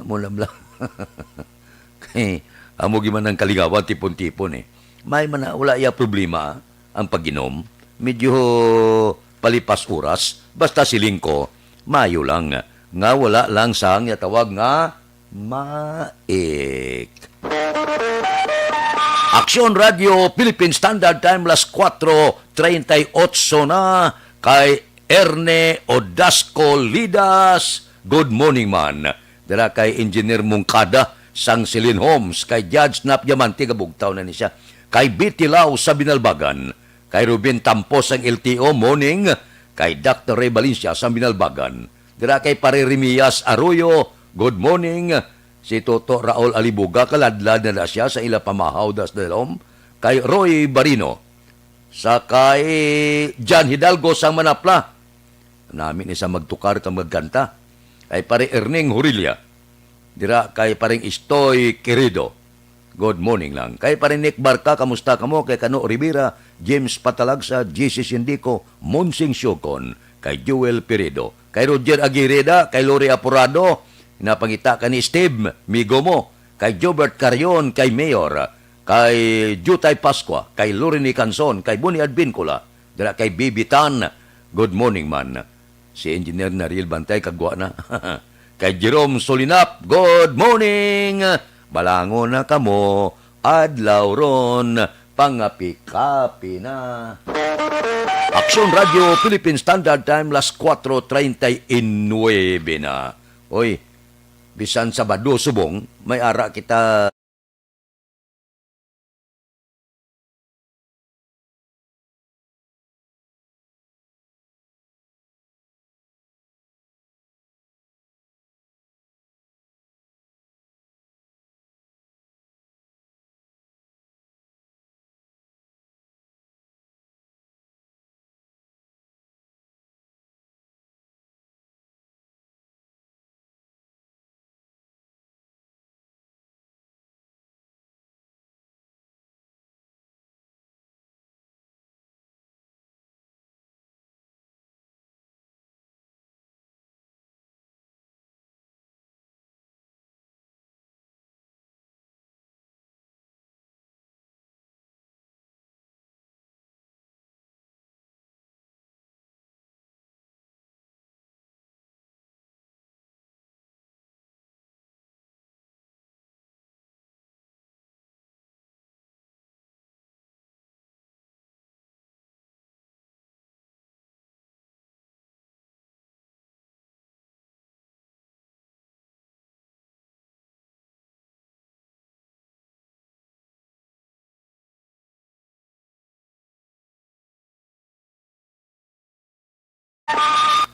Amo lam lang. Kay amo gyud man ang kalingawan, tipon-tipon, eh. May man na, wala iya problema, ah, ang pag-inom. Medyo palipas oras, basta siling ko, maayo lang nga wala lang sang iya tawag nga maik. Aksyon Radio Philippine Standard Time, las kuwatro treinta y ocho na, kay Erne Odasco Lidas. Good morning, man. Dira kay Engineer Mungkada sang Celine Homes, kay Judge Nap Diamante, kabugtaw na ni siya. Kay Betty Lau sa Binalbagan, kay Ruben Tampo sang L T O, morning. Kay Doctor Ray Valencia sang Binalbagan. Dira kay Pare Remias Arroyo, good morning. Si Toto Raul Alibuga, kaladlad na na siya sa ila pamahaw das dalom. Kay Roy Barino, sa kay John Hidalgo sang Manapla. Nami ni sa magtukar kag magkanta. Kay Pare Erning Hurilia. Dira kay Paring Istoy Querido. Good morning lang. Kay Pare Nick Barca, kamusta kamo? Kay Kano Rivera, James Patalagsa, J C Sindico, Monsing Siokon, kay Joel Peredo, kay Roger Aguirreda, kay Lori Aporado, napangita ka ni Steve, migo mo, kay Jobert Carion, kay Mayor, kay Jutay Pascua, kay Lorene Canson, kay Boni Advincula, dira kay Bibi Tan. Good morning, man. Si Engineer Nariel Bantay kagwa na. Kay Jerome Solinap, good morning! Balangon na kamo, adlaw ron, pangapi-kapi na. Aksyon Radio Philippine Standard Time, las kuwatro treinta y nuebe na. Oy, bisan Sabado subong, may ara kita.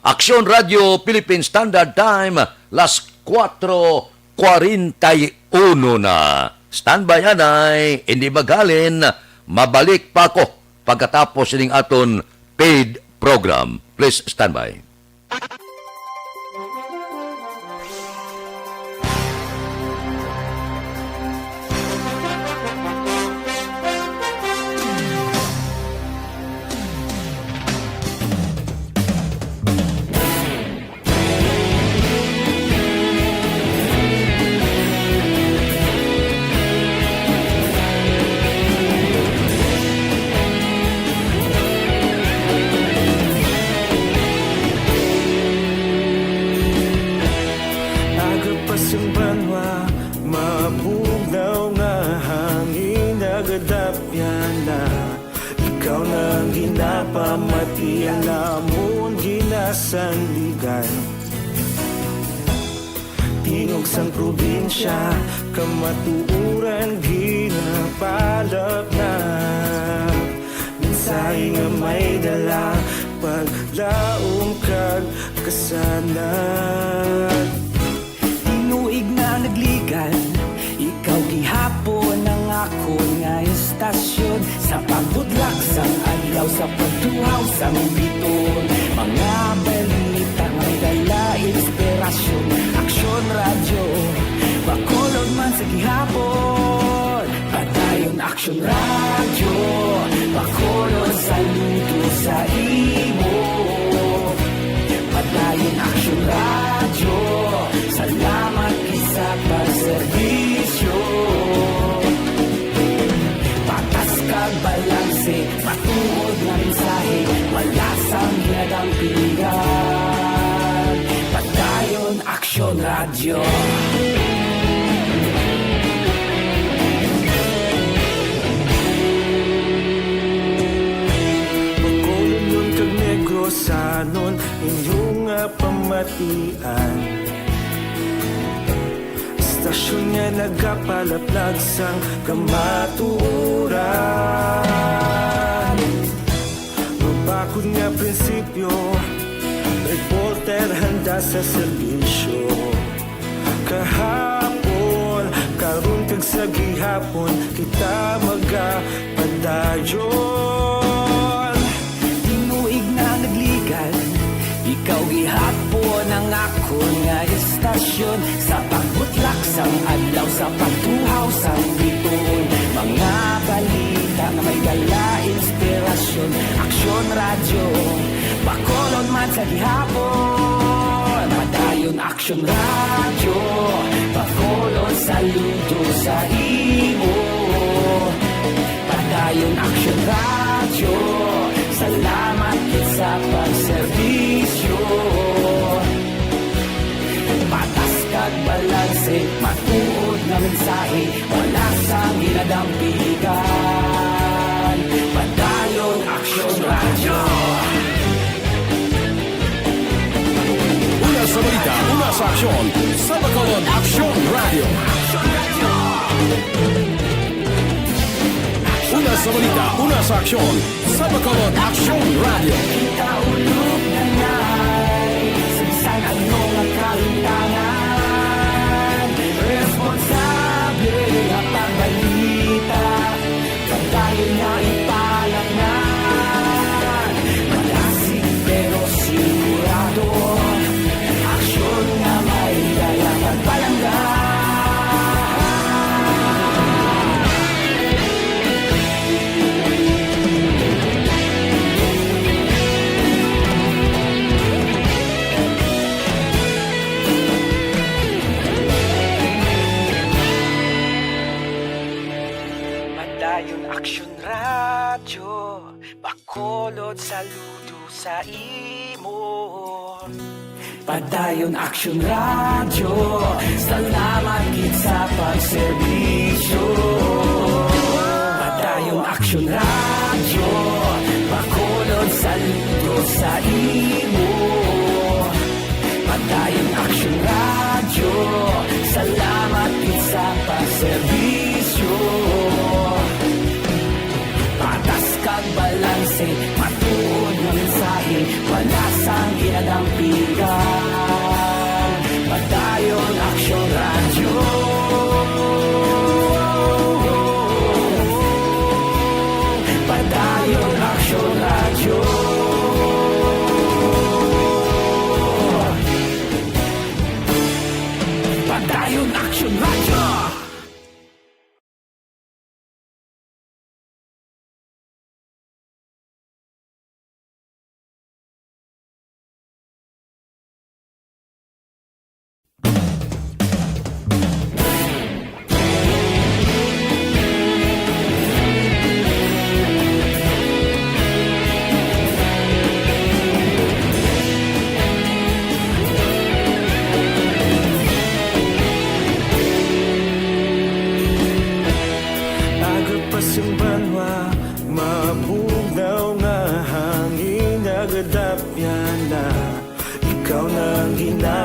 Aksyon Radio Philippine Standard Time, las kuwatro kwarenta y uno na. Standby anay, hindi maghalin, mabalik pa ako pagkatapos ning aton paid program. Please standby. Sandigan. Tingog sang probinsya, kamatuoran ginapalapnap. Mensahe nga may dala, paglaom kag kasanag. Tinuig na nagligan, ikaw gihapon ang akon nga istasyon. Sa pagbutlak sang adlaw, sa pagtuhaw sang biton, mga balita nga may dala inspirasyon. Aksyon Radyo, Bacolod man sa gihapon. Padayon Aksyon Radyo, Bacolod, saludo sa imo. Padayon Aksyon Radyo, salamat gid sa pagserbisyo. Patas kag balanse, matuod nga mensahe, wala sang ginadampigan. Padayon Aksyon Radyo. Bacolodnon kag Negrosanon, inyo nga pamatian. Istasyon nga nagapalaplag sang kamatuoran. Mabakod nga prinsipyo, reporter handa sa serbisyo. Kahapon, karon kag sa gihapon, kita magapadayon. Tinuig na nagligan, ikaw gihapon ang akon nga istasyon. Sa pagbutlak sang adlaw, sa pagtuhaw sang biton, mga balita nga may dala inspirasyon. Aksyon Radyo, Bacolod man sa gihapon. Padayon Aksyon Radyo, Bacolod, saludo sa imo. Padayon Aksyon Radyo, salamat gid sa pagserbisyo. Patas kag balanse, matuod nga mensahe, wala sang ginadampigan. Padayon Aksyon Radyo. Una sa balita, una sa aksyon, sa Bacolod Aksyon Radyo. Una sa balita, una sa aksyon, sa Bacolod Aksyon Radyo. Kita ulog na nay, sa bisan ano nga kahimtangan, responsable nga pagbalita. Padayon nga ipalapngan, malasig pero sigurado. Aksyon nga may dala pagpalangga. Padayon Aksyon Radyo, Bacolod, saludo sa imo. Padayon Aksyon Radyo, salamat gid sa pagserbisyo. Padayon Aksyon Radyo, Bacolod, saludo sa imo. Padayon Aksyon Radyo, salamat gid sa pagserbisyo. Patas kag balanse, matuod nga mensahe, wala sang ginadampigan. Padayon Aksyon Radyo. Padayon Aksyon Radyo.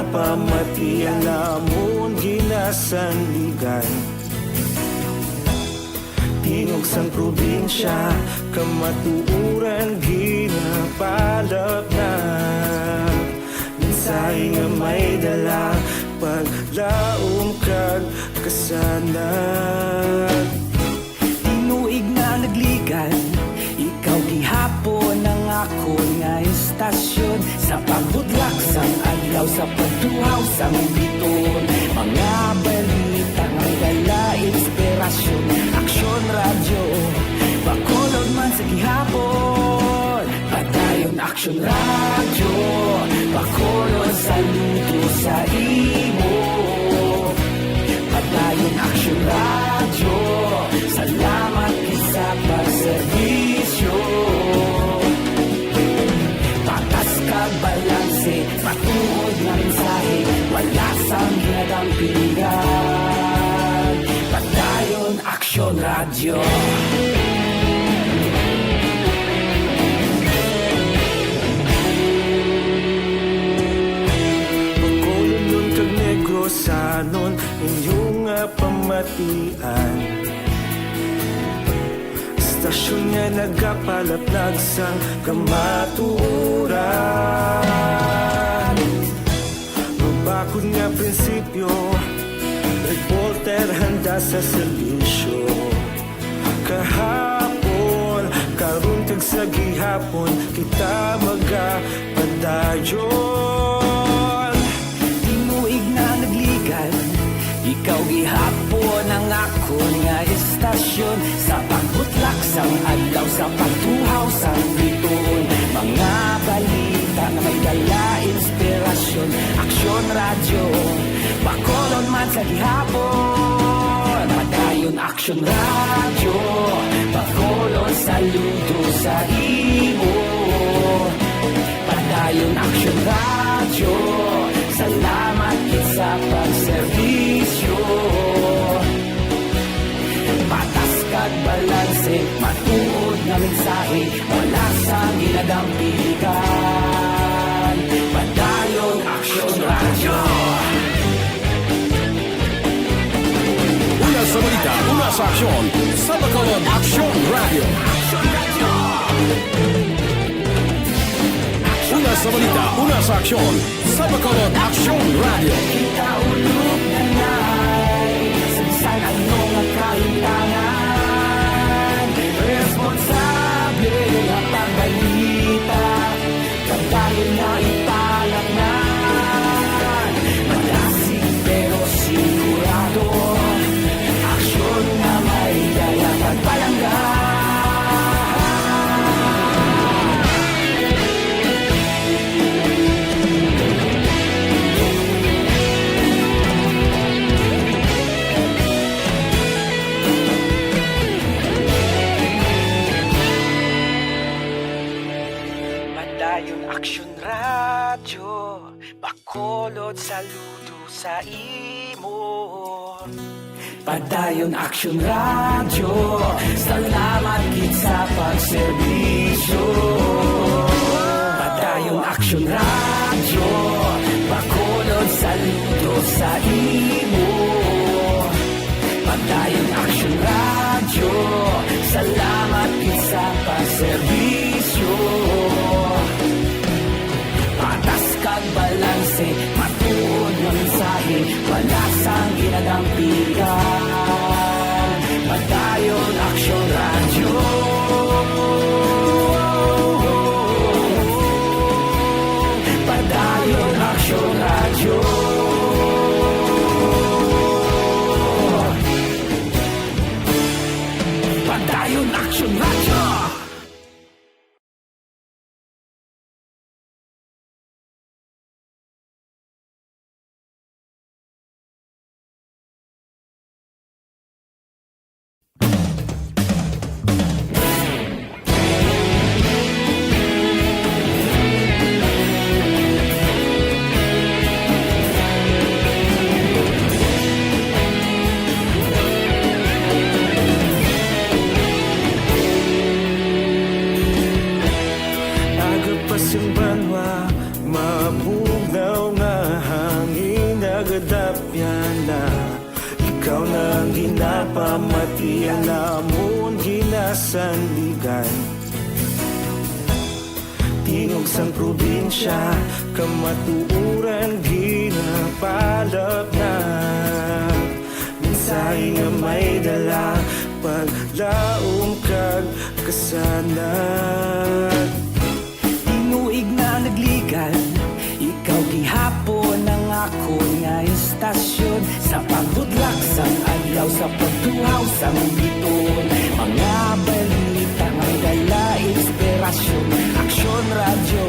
pamatian namon ginasandigan. Tingog sang probinsya, kamatuoran ginapalapnag. Mensahe nga may dala, paglaom kag kasanag. Tinuig nga nagligan, ikaw gihapon ang akon nga istasyon. Sa pagbudlak sang adlaw, sa pagtuhaw sang bituon, mga balita nga may dala inspirasyon. Aksyon Radyo, Bacolod man sa gihapon. Padayon Aksyon Radyo, Bacolod, saludo sa imo. Padayon Aksyon Radyo, salamat gid sa pagserbisyo. Patas kag balanse, matuod nga mensahe, wala sang ginadampigan. Padayon Aksyon Radyo. Bacolodnon kag Negrosanon, inyo nga pamatian. Istasyon nga nagapalapnag sang kamatuoran. Mabakod nga prinsipyo, reporter handa sa serbisyo. Kahapon, karon kag sa gihapon, kita magapadayon. Tinuig nga nagligan, ikaw gihapon ang akon nga istasyon. Sa pagbutlak sang adlaw, sa pagtuhaw sang bituon, mga balita nga may dala inspirasyon. Aksyon Radyo, Bacolod man sa gihapon. Padayon Aksyon Radyo, Bacolod, saludo sa imo. Padayon Aksyon Radyo, salamat gid sa pagserbisyo. Patas kag balanse, matuod nga mensahe, wala sang ginadampigan. Padayon Aksyon Radyo. Una sa balita, una sa aksyon, sa Bacolod Aksyon Radyo. Una sa balita, una sa aksyon, sa Bacolod Aksyon Radyo. Kita ulog na nay, sa bisan ano nga kahimtangan, responsable nga pagbalita. Padayon nga ipalapngan, madasig pero sigurado. Aksyon nga may dala pagpalangga. Padayon Aksyon Radyo, Bacolod, saludo sa imo. Padayon Aksyon Radyo, salamat gid sa pagserbisyo. Padayon Aksyon Radyo, Bacolod, saludo sa imo. Padayon Aksyon Radyo, salamat gid sa pagserbisyo. Patas kag balanse, matuod nga mensahe, wala sang ginadampigan. Padayon Aksyon Radyo. Padayon Aksyon Radyo. Padayon Aksyon Radyo. Mati ang namon ginasandigan. Tingog sang probinsya, kamatuoran ginapalapnag. Mensahe nga may dala, paglaom kag kasanag. Tinuig na nagligad, ikaw gihapon ang akon nga istasyon. Sa pagbudlak sang adlaw, sa pagtuhaw sang biton, mga balita nga dala inspirasyon. Aksyon Radyo,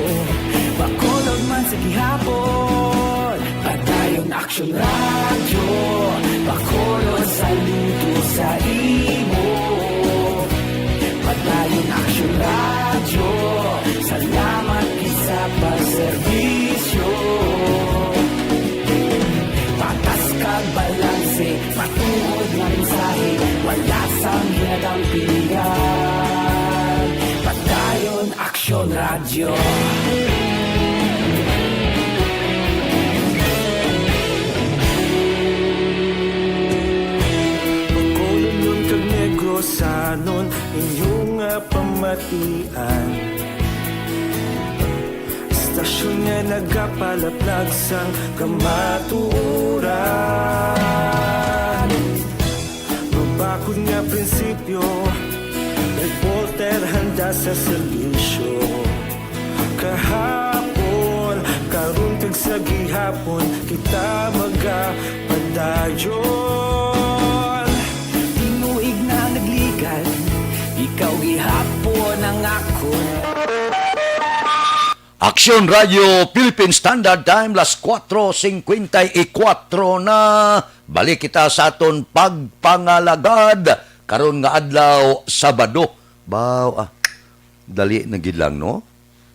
Bacolod man sa gihapon. Padayon Aksyon Radyo, Bacolod, saludo sa imo. Padayon Aksyon Radyo, salamat gid sa pagserbisyo. Patas kag balanse, matuod nga mensahe, wala sang ginadampigan. Padayon Aksyon Radyo. Bacolodnon kag Negrosanon, inyo nga pamatian. Istasyon nga nagapalaplag sang kamatuoran. Mabakod nga prinsipyo, reporter handa sa serbisyo. Kahapon, karon kag sa gihapon, kita magapadayon. Tinuig na nagligad, ikaw gihapon ang akon. Aksyon Radio Philippine Standard Time, las kuatro singkwenta y kuatro na. Balik kita sa aton pagpangalagad karon nga adlaw, Sabado. Baw, ah, dali na gid lang, no?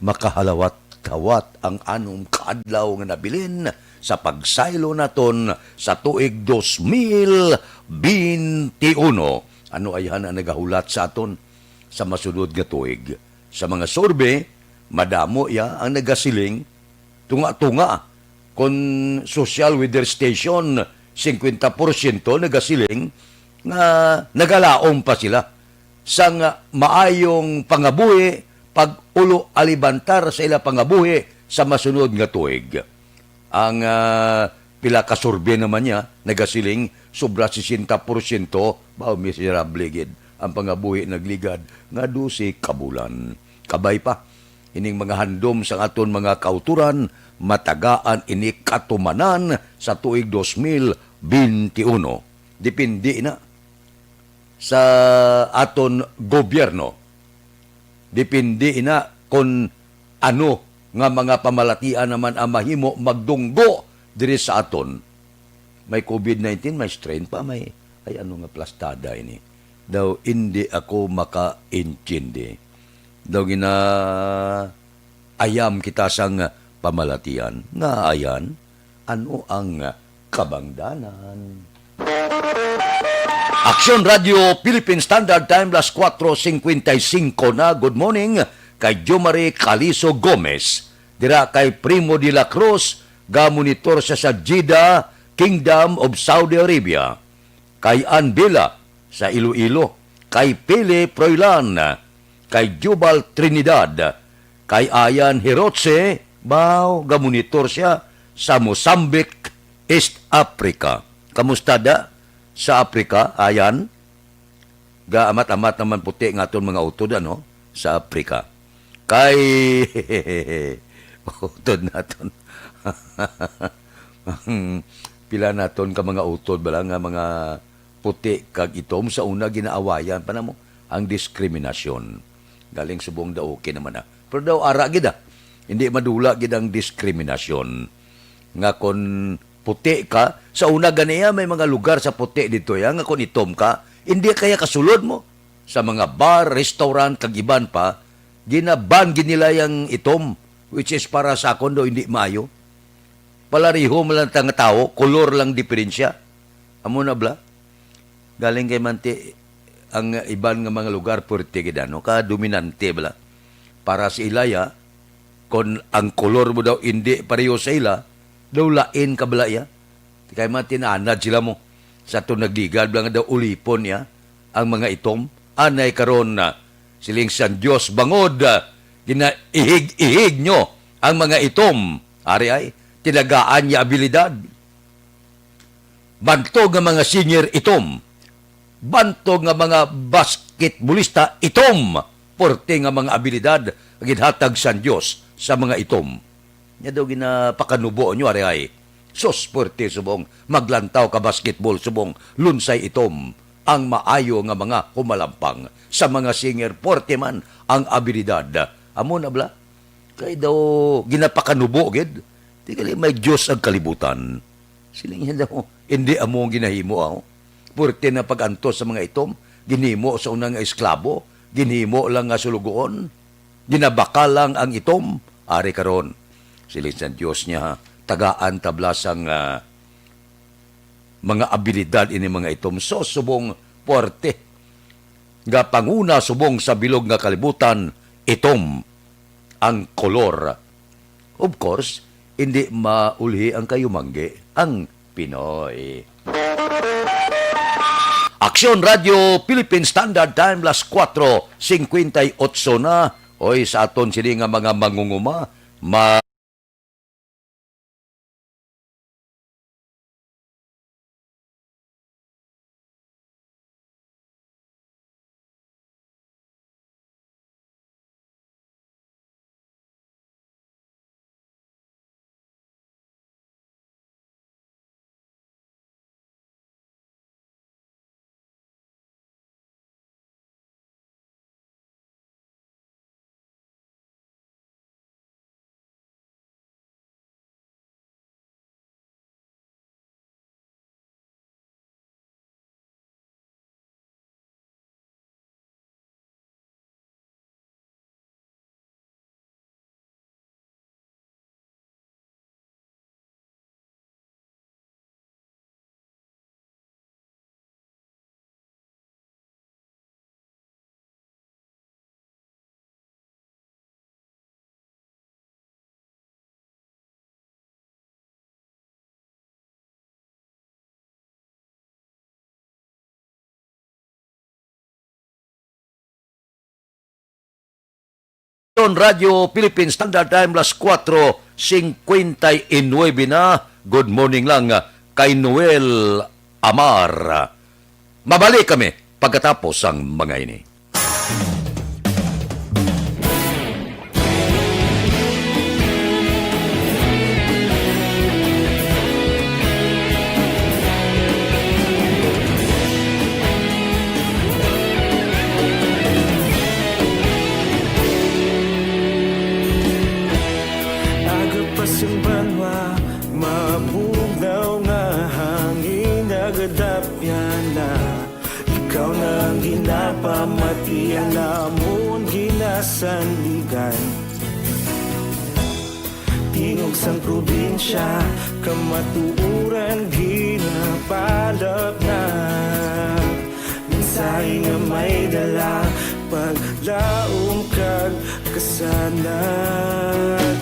Makahalawat-hawat ang anom ka adlaw nga nabilin sa pagsaylo naton sa tuig dos mil benti uno. Ano ayhan ang nagahulat sa aton sa masunod nga tuig? Sa mga survey, madamo iya ang nagasiling, tunga-tunga, kon Social Weather Station, singkwenta porsyento nagasiling nga nagalaom pa sila sang maayong pangabuhi, pag-ulo alibantar sa ila pangabuhi sa masunod nga tuig. Ang, ah, pila ka survey naman niya nagasiling sobra sesenta porsyento, baw, miserable gid ang pangabuhi nagligad nga dose ka bulan. Kabay pa, ining mga handom sang aton mga kautoran, matagaan ini katumanan sa tuig dos mil benti uno. Depende na sa aton gobyerno. Depende ina kon ano nga mga pamalatian naman ang mahimo magdunggo diri sa aton. May covid nineteen, may strain pa, may, ay, ano nga plastada ini? Daw, indi ako makaintindi. Daw, gina-, ayam kita sang pamalatian. Nga ayan, ano ang kabangdanan? Aksyon Radio Philippine Standard Time, las kuatro singkwenta y singko na. Good morning kay Jomari Caliso Gomez. Dira kay Primo de la Cruz, gamonitor siya sa Jeddah, Kingdom of Saudi Arabia. Kay Ann Villa sa Iloilo. Kay Pele Froilan. Kay Jubal Trinidad. Kay Ayan Hirotse, baw, gamonitor siya sa Mozambique, East Africa. Kamusta da sa Africa, Ayan? Gaamat-amat naman puti nga aton mga utod, ano, sa Africa. Kay utod naton. Pila naton ka mga utod bala nga mga puti kag itom sa una ginaawayan pa namo ang diskriminasyon. Galing subong daw okay naman na. Pero daw ara gid, ah. Hindi madula gid ang diskriminasyon. Nga kon puti ka, sa una ganiya may mga lugar sa puti dito ya, nga kon itom ka, hindi kaya kasulod mo. Sa mga bar, restaurant, kag iban pa, ginaban gid nila yang itom, which is para sa akon daw hindi maayo. Palariho man lang ta nga tawo, kolor lang diferensya. Amo na bala. Galing kay manti ang iban nga mga lugar, puwerte gid, ano, ka dominante bala. Para sa ila ya, kon ang kolor mo daw indi pareho sa ila, daw lain ka bala ya. Kay manti naanad sila mo. Sa aton nagligad, nga daw ulipon niya ang mga itom. Anay karon, ah, siling sang Dios, bangod, ah, ginaihig-ihig nyo ang mga itom, ari ay, tinagaan niya abilidad. Bantog nga mga singer, itom. Bantog nga mga basketbolista, itom. Porte nga mga abilidad ang ginhatag sang Dios sa mga itom. Nya daw ginapakanubo nyo, ari ay. Sus, puwerte subong maglantaw ka basketball, subong lunsay itom ang maayo nga mga humalampang sa mga singer, puwerte man ang abilidad. Amo na bala. Kay daw ginapakanubo gid. Di gali may Dios ang kalibutan. Siling niya daw, hindi amo ang ginahimo, aw. Puwerte na pag-antos sa mga itom, ginhimo sa una nga esklabo, ginhimo lang nga sulugoon. Ginabakal lang ang itom, ari karon. Siling sang Dios niya, tagaan ta bala sang, ah, mga abilidad ini mga itom. So, subong puwerte nga panguna subong sa bilog nga kalibutan, itom ang kolor. Of course, hindi maulhi ang kayumanggi, ang Pinoy. Aksyon Radio Philippine Standard Time, las kuwatro singkwenta y otso na. Oy, sa aton sini nga mga mangunguma, ma- Radyo Philippine Standard Time, las kuwatro singkwenta y nuebe na. Good morning lang kay Noel Amar. Mabalik kami pagkatapos sang mga ini. Aga pa sing banwa, mabugnaw nga hangin, nagadapyan na. Ikaw na ang ginapamati, ang amon ginasandigan. Tingog sang probinsya, kamatuoran ginapalapnag. Mensahe nga may dala, paglaom kag kasanag.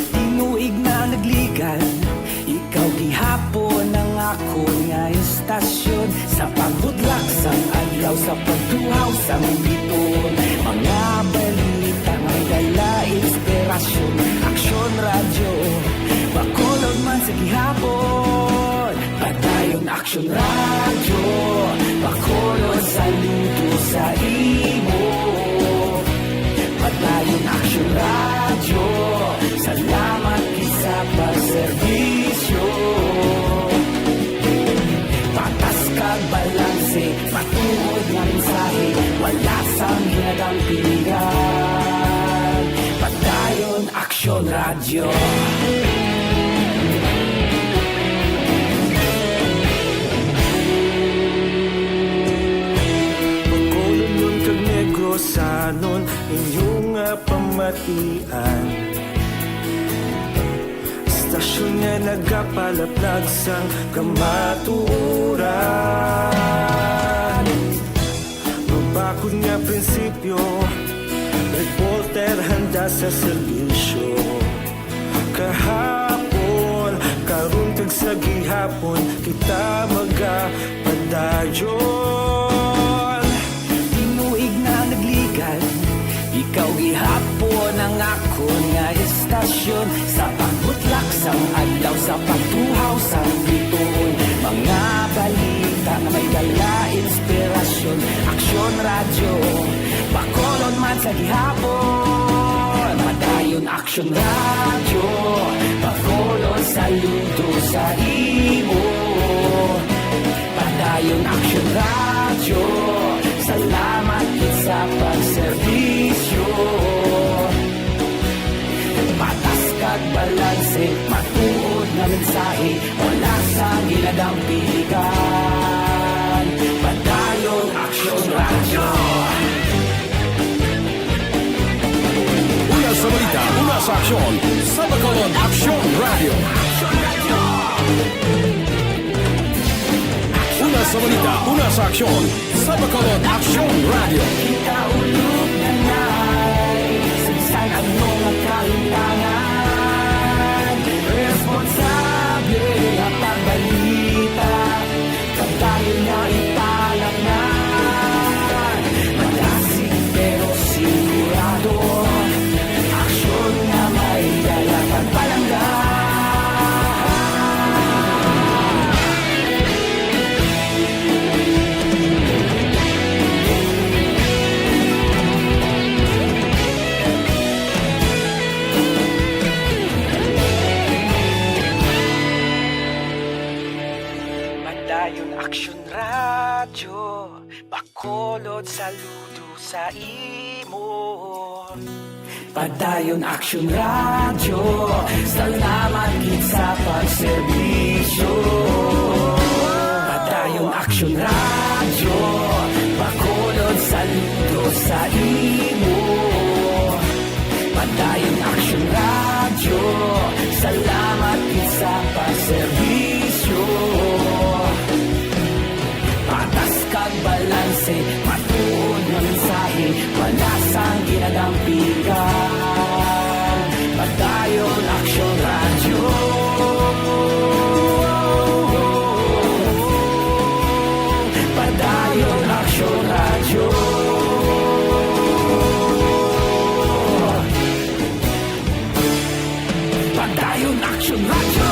Tinuig na nagligad, ikaw gihapon ang akon nga istasyon. Sa pagbudlak sang adlaw, sa pagtuhaw sang lipon, mga balita nga dala inspirasyon. Aksyon Radyo, Bacolod man sa gihapon. Padayon Aksyon Radyo, Bacolod, saludo sa imo. Padayon Aksyon Radyo, salamat gid sa pagserbisyo. Patas kag balanse, matuod nga mensahe, wala sang ginadampingan. Padayon Aksyon Radyo. Bacolodnon kag Negrosanon, inyo nga pamatian. Istasyon nga nagapalaplag sang kamatuoran. Mabakod nga prinsipyo, reporter handa sa serbisyo. Kahapon, Karon kag sa gihapon kita magapadayon. Tinuig na nagligan, ikaw gihapon ang akon nga estasyon. Sa pagbutlak sang adlaw, sa pagtuhaw sang bituon, mga balita nga may dala inspirasyon. Aksyon Radyo, Bacolod man sa gihapon. Padayon Aksyon Radyo, Bacolod, saludo sa imo. Padayon Aksyon Radyo, salamat gid sa pagserbisyo. Patas kag balanse, matuod nga mensahe, wala sang ginadampigan. Padayon Aksyon Radyo. Una sa balita, una sa aksyon, sa Bacolod Aksyon Radyo. Una sa balita, una sa aksyon, sa Bacolod Aksyon Radyo. Kita ulog na na'y sagsag ang mga kalintangan. Responsable ang pagbalita. Padayon nga ipalaknag, madasig pero sigurado. Aksyon nga may dala pagpalangga. Padayon Aksyon Radyo, Bacolod, saludo sa imo. Padayon Aksyon Radyo, salamat gid sa pagserbisyo. Padayon Aksyon Radyo, Bacolod, saludo sa imo. Padayon Aksyon Radyo, salamat gid sa pagserbisyo. Patas kag balanse, matuod nga mensahe, wala sang ginadampigan. Padayon Aksyon Radyo. Padayon Aksyon Radyo. Padayon Aksyon Radyo.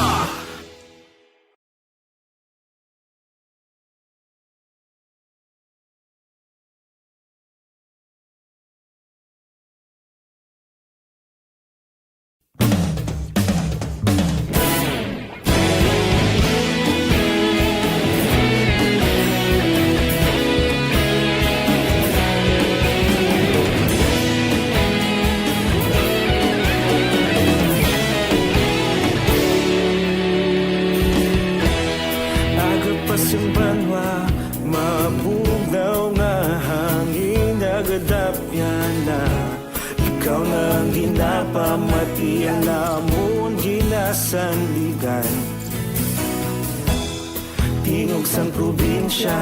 Aga pa sing banwa, mabugnaw nga hangin nagadapyan na. Ikaw na ang ginapamati, ang amon ginasandigan. Tingog sang probinsya,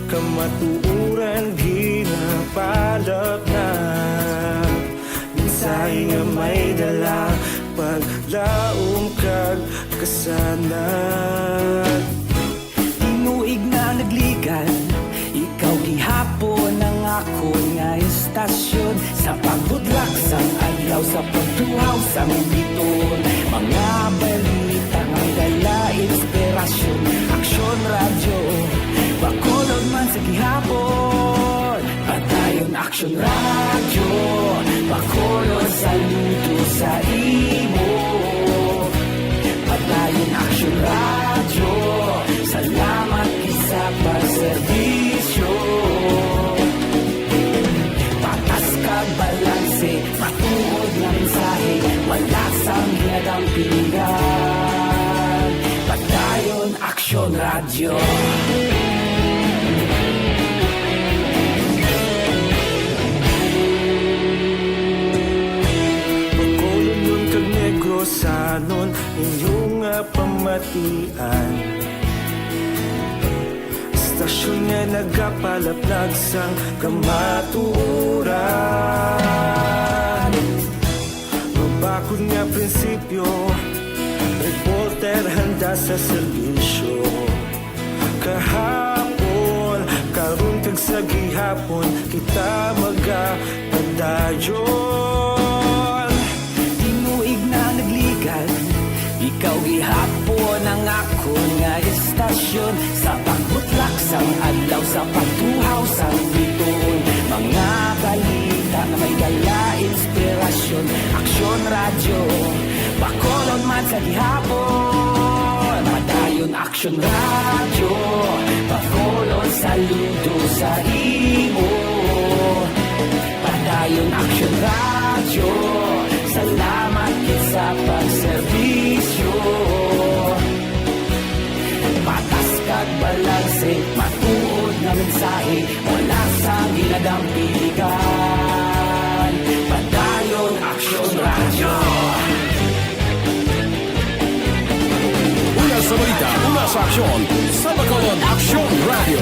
kamatuoran ginapalaknag. Mensahe nga may dala, paglaom kag kasanag. Tinuig na nagligan, ikaw gihapon ang akon nga estasyon. Sa pagbudlak sang adlaw, sa pagtuhaw sang bituon, mga balita nga may dala inspirasyon. Aksyon Radyo, Bacolod man sa gihapon. Padayon Aksyon Radyo, Bacolod, saludo sa imo. Padayon Aksyon Radyo, salamat gid sa pagserbisyo. Patas kag balanse, matuod nga mensahe, wala sang ginadampigan. Padayon Aksyon Radyo. Bacolodnon kag Negrosanon, inyo nga pamatian. Estasyon nga nagapalaplag sang kamatuoran. Mabakod nga prinsipyo, Reporter handa sa serbisyo. Kahapon, karon kag sa gihapon, kita magapadayon. Tinuig na nagligad, ikaw gihapon ang akon nga istasyon. Sa pagbutlak sang adlaw, sa pagtuhaw sang bituon, mga balita nga may dala inspirasyon. Aksyon Radyo, Bacolod man sa gihapon. Padayon Aksyon Radyo, Bacolod saludo sa imo. Padayon Aksyon Radyo, salamat gid sa pagserbisyo. Patas kag balanse, matuod nga mensahe, wala sang ginadampigan. Padayon Aksyon Radyo. Una sa balita, una sa aksyon, sa Bacolod Aksyon Radyo.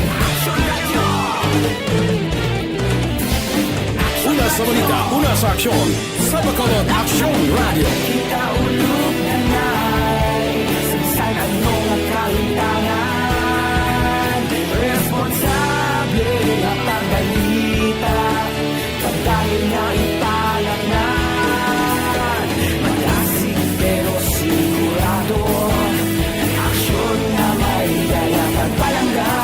Una sa balita, una sa aksyon, sa Bacolod Aksyon Radyo. Kita ulog na nay, sa bisan ano nga kalintangan, responsable nga pagbalita, padayon nga ipalapnan. Malasig pero sigurado, aksyon nga may dala kag palangga.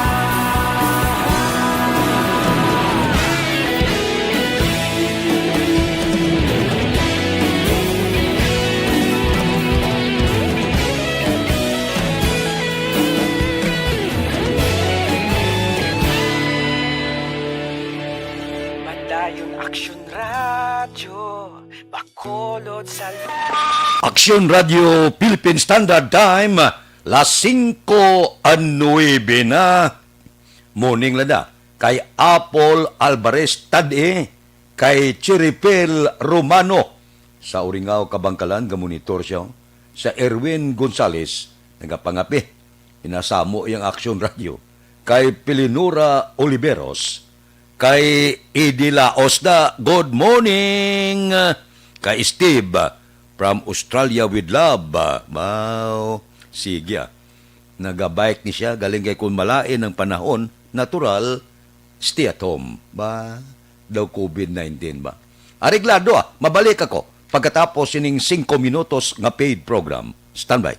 Padayon Aksyon Radyo, Bacolod sa Aksyon Radyo Philippine Standard Time, las singko a nuebe na. Morning, Lada. Kay Apple Alvarez Tadie, kay Chiripel Romano. Sa Uringaw, Kabangkalan, gamonitor siya. Sa Erwin Gonzales, nagapangape. Inasamo iyang Aksyon Radyo. Kay Pilinura Oliveros, kay Idi Laos na, good morning. Kay Steve, from Australia with love. Wow. Sige, ah. Nagabike ni siya, galing kay kung malain ang panahon, natural, stay at home. Ba, daw covid nineteen ba? Areglado, ah, mabalik ako pagkatapos sining singko minutos nga paid program. Standby.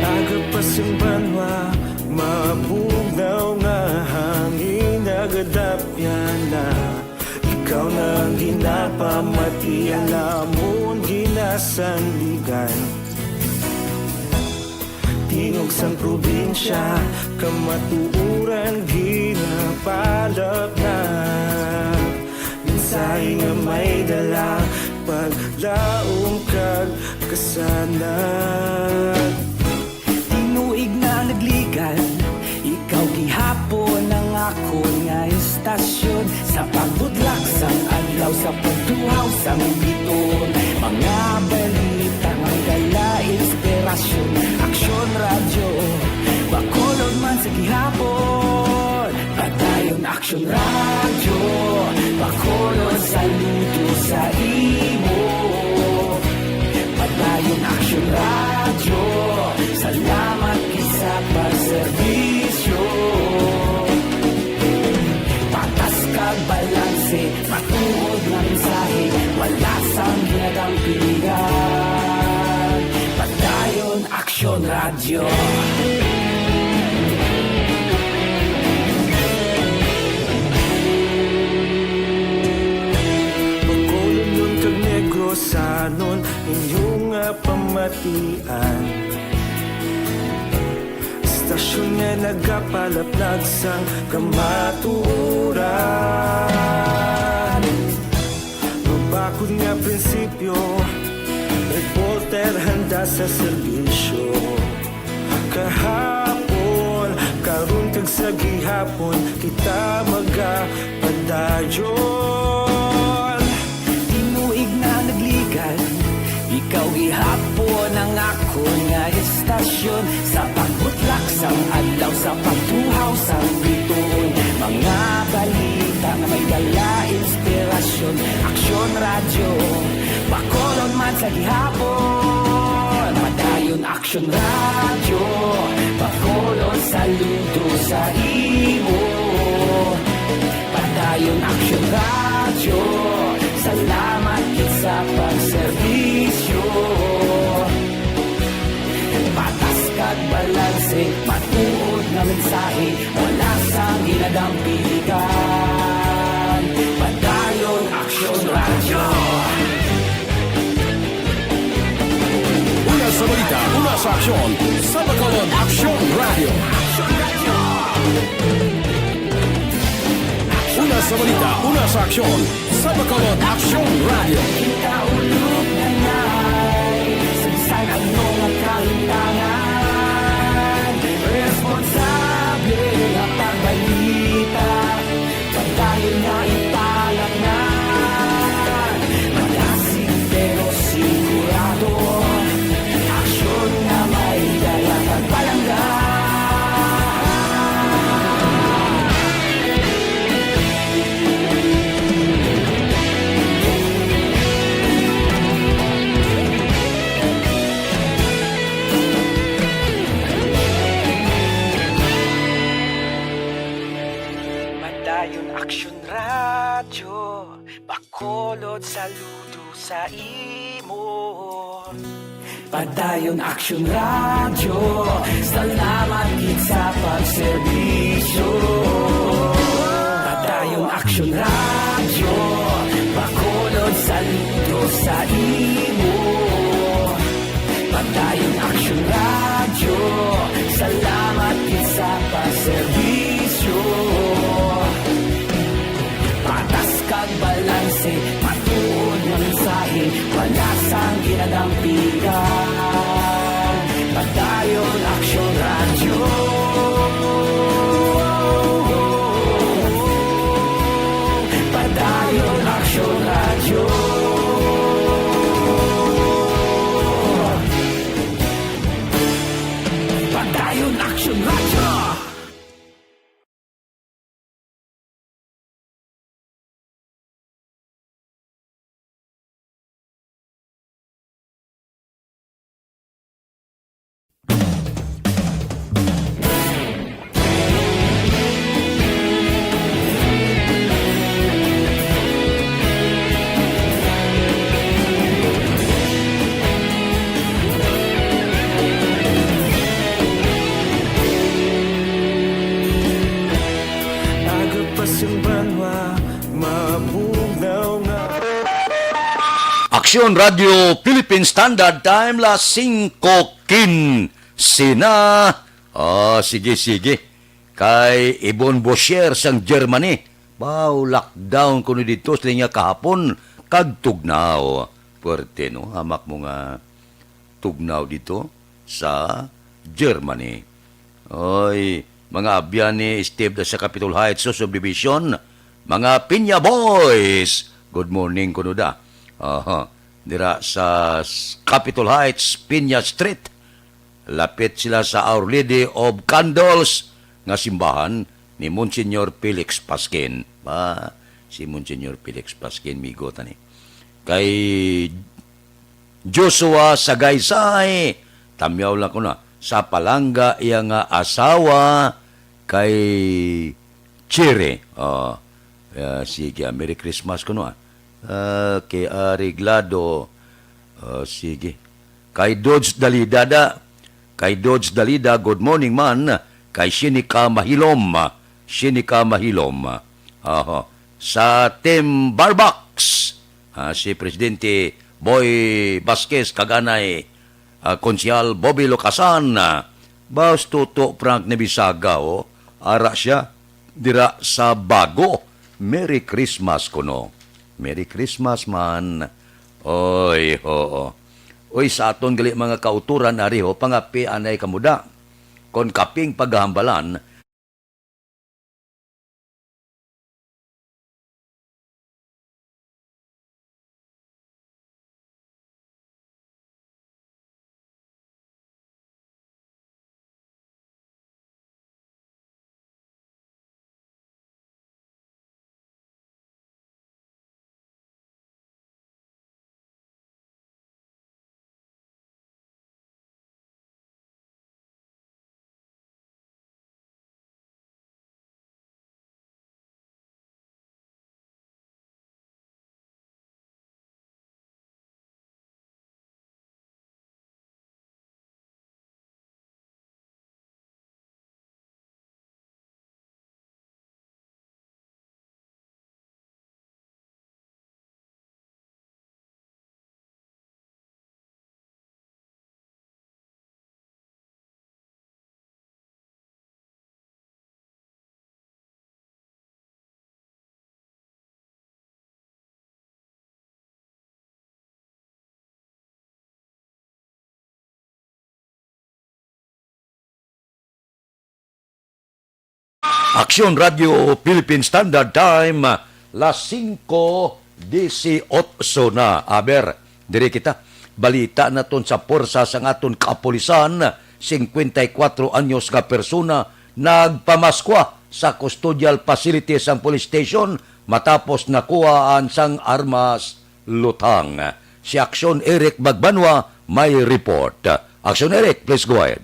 Aga pa sing banwa, mabugnaw nga hangin nagadapyan na. Ikaw na ang ginapamati, ang amon ginasandigan. Tingog sang probinsya, kamatuoran ginapalapnap. Mensahe nga may dala, paglaom kag kasanag. Tinuig na nagligad, ikaw gihapon ang akon nga istasyon. Sa pagbudlak sang adlaw, sa pagtuhaw sang bituon, mga balita nga dala inspirasyon. Aksyon Radyo, Bacolod man sa gihapon. Padayon Aksyon Radyo, Bacolod saludo sa imo. Padayon Aksyon Radyo, salamat gid sa pagserbisyo. Patas kag balanse, matuod nga mensahe, wala sang ginadampigan. Padayon Aksyon Radyo. Bacolod kag Negrosanon, inyo nga pamatian. Istasyon nga nagapalaplag sang kamatuoran. Mabakod nga prinsipyo, reporter handa sa serbisyo. Kahapon, karon kag sa gihapon, kita magapadayon. Ikaw gihapon ang akon nga estasyon, sa pagbutlak sang adlaw, sa pagtuhaw sang bituon, mga balita nga may dala inspirasyon. Aksyon Radyo, Bacolod man sa gihapon. Padayon Aksyon Radyo, Bacolod, saludo sa imo. Padayon Aksyon Radyo, salamat gid sa pagserbisyo. Patas kag balanse, matuod nga mensahe, wala sang ginadampigan. Padayon Aksyon Radyo. Una sa balita, una sa aksyon, sa Bacolod Aksyon Radyo. Una sa balita, una sa aksyon, sa Bacolod Aksyon Radyo. Kita ulog na nay, sagsag ang mga kahintangan. Responsable nga pagbalita, pagdayon nga ipalaknan. Malasig pero sigurado, aksyon nga may dala kag palangga. Padayon Aksyon Radyo, Bacolod, saludo sa imo. Padayon Aksyon Radyo, salamat gid sa pagserbisyo. Padayon Aksyon Radyo, Bacolod, saludo sa imo. Padayon Aksyon Radyo, salamat gid sa pagserbisyo. Patas kag balanse, matuod nga mensahe, wala sang ginadampigan. Padayon Aksyon Radyo. Padayon Aksyon Radyo. Padayon Aksyon Radyo. Agapas ang banwa, mabugnaw nga. Aksyon Radio Philippine Standard Time, las singko kinse na. Ah, sige, sige. Kay Ibon Bosher sang Germany, baw lockdown kuno didto sa linya kahapon kag tugnaw. Puwerte, no? Hamak mo nga tugnaw dito sa Germany. Oy, mga abyan ni Steve da sa Capitol Heights Subdivision, mga Piña Boys, good morning kuno da. Aha, dira sa s-, Capitol Heights, Piña Street. Lapit sila sa Our Lady of Candles nga simbahan ni Monsignor Felix Pasquin. Ba, si Monsignor Felix Pasquin, migo ta ni. Kay Joshua Sagaysay, tamyaw lang ko na, sa palangga iya nga asawa kay Cherry. Oh, ah, sige, ah, Merry Christmas kuno, ah. Ah, kay Areglado, ah, sige. Kay Dodge Dalida da. Kay Dodge Dalida, good morning man. Kay Shinika Mahilom. Shinika Mahilom. Aha. Sa Team Barbox, ah, si Presidente Boy Vasquez, kag anay, ah, Konsehal Bobby Locasan, ah, Baos Toto Frank Nibisaga, oh. Ara siya, dira sa Bago. Merry Christmas kuno. Merry Christmas man. Oy, oo. Uy, sa aton gali mga kautoran, ari ho, pangapi anay kamo da. Kon kaping paghambalan, Aksyon Radio Philippine Standard Time, las singko disiotso na. Aber, diri kita. Balita naton sa pwersa sang aton kapulisan, singkwenta y kuwatro anyos nga persona nagpamaskwa sa custodial facility sang police station matapos nakuhaan sang armas lutang. Si Aksyon Eric Magbanwa may report. Aksyon Eric, please go ahead.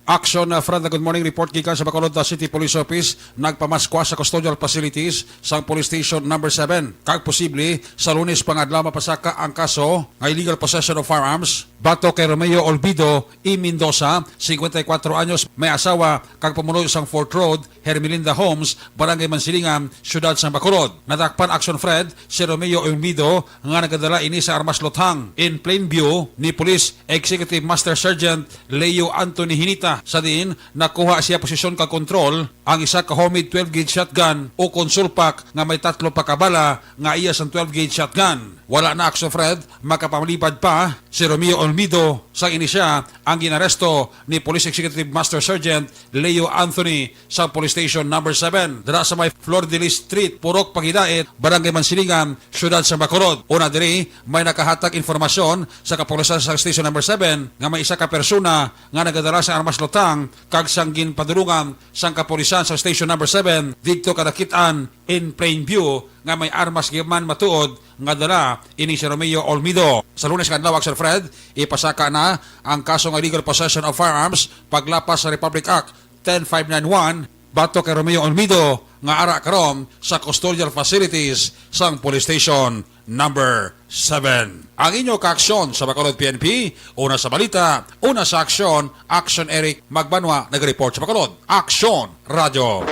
Action, uh, Fred, good morning. Report gikan sa Bacolod, uh, City Police Office. Nagpamaskwa sa custodial facilities sang Police Station Number Seven. Kag posible, sa Lunes pa nga adlaw mapasaka ang kaso nga illegal possession of firearms batok kay Romeo Olvido E. Mendoza, singkwenta y kuwatro anyos, may asawa kag pamunuyo sang Fort Road, Hermelinda Homes, Barangay Mansilingan, Siyudad sang Bacolod. Nadakpan, Action Fred, si Romeo Olvido nga nagadala ini sa armas lutang. In plain view ni Police Executive Master Sergeant Leo Anthony Hinita, sa diin nakuha siya posisyon kag kontrol ang isa ka homemade twelve gauge shotgun o kon sulpak nga may tatlo pa ka bala nga iya sang twelve gauge shotgun. Wala na, Action Fred, makapalipad pa si Romeo Olvido sang ini siya ang ginaresto ni Police Executive Master Sergeant Leo Anthony sa Police Station Number Seven, dira sa may Flor de Lis Street, Purok Pagidait, Barangay Mansilingan, Siyudad sa Bacolod. Una diri, may nakahatag informasyon sa kapulisan sa Station Number Seven nga may isa ka persona nga nagadala sa armas lutang kag sang ginpadulungan sang kapulisan sa Station Number Seven didto kadakit-an in plain view nga may armas man matuod nga dala ini si Romeo Olmido. Sa Lunes nga adlaw, Action Fred, ipasaka na ang kaso nga illegal possession of firearms paglapas sa Republic Act ten five nine one batok kay Romeo Olmido nga ara karon sa custodial facilities sang Police Station Number Seven. Ang inyo kaaksyon sa Bacolod P N P, una sa balita, una sa aksyon, Action Eric Magbanwa nagreport sa Bacolod. Action Radio.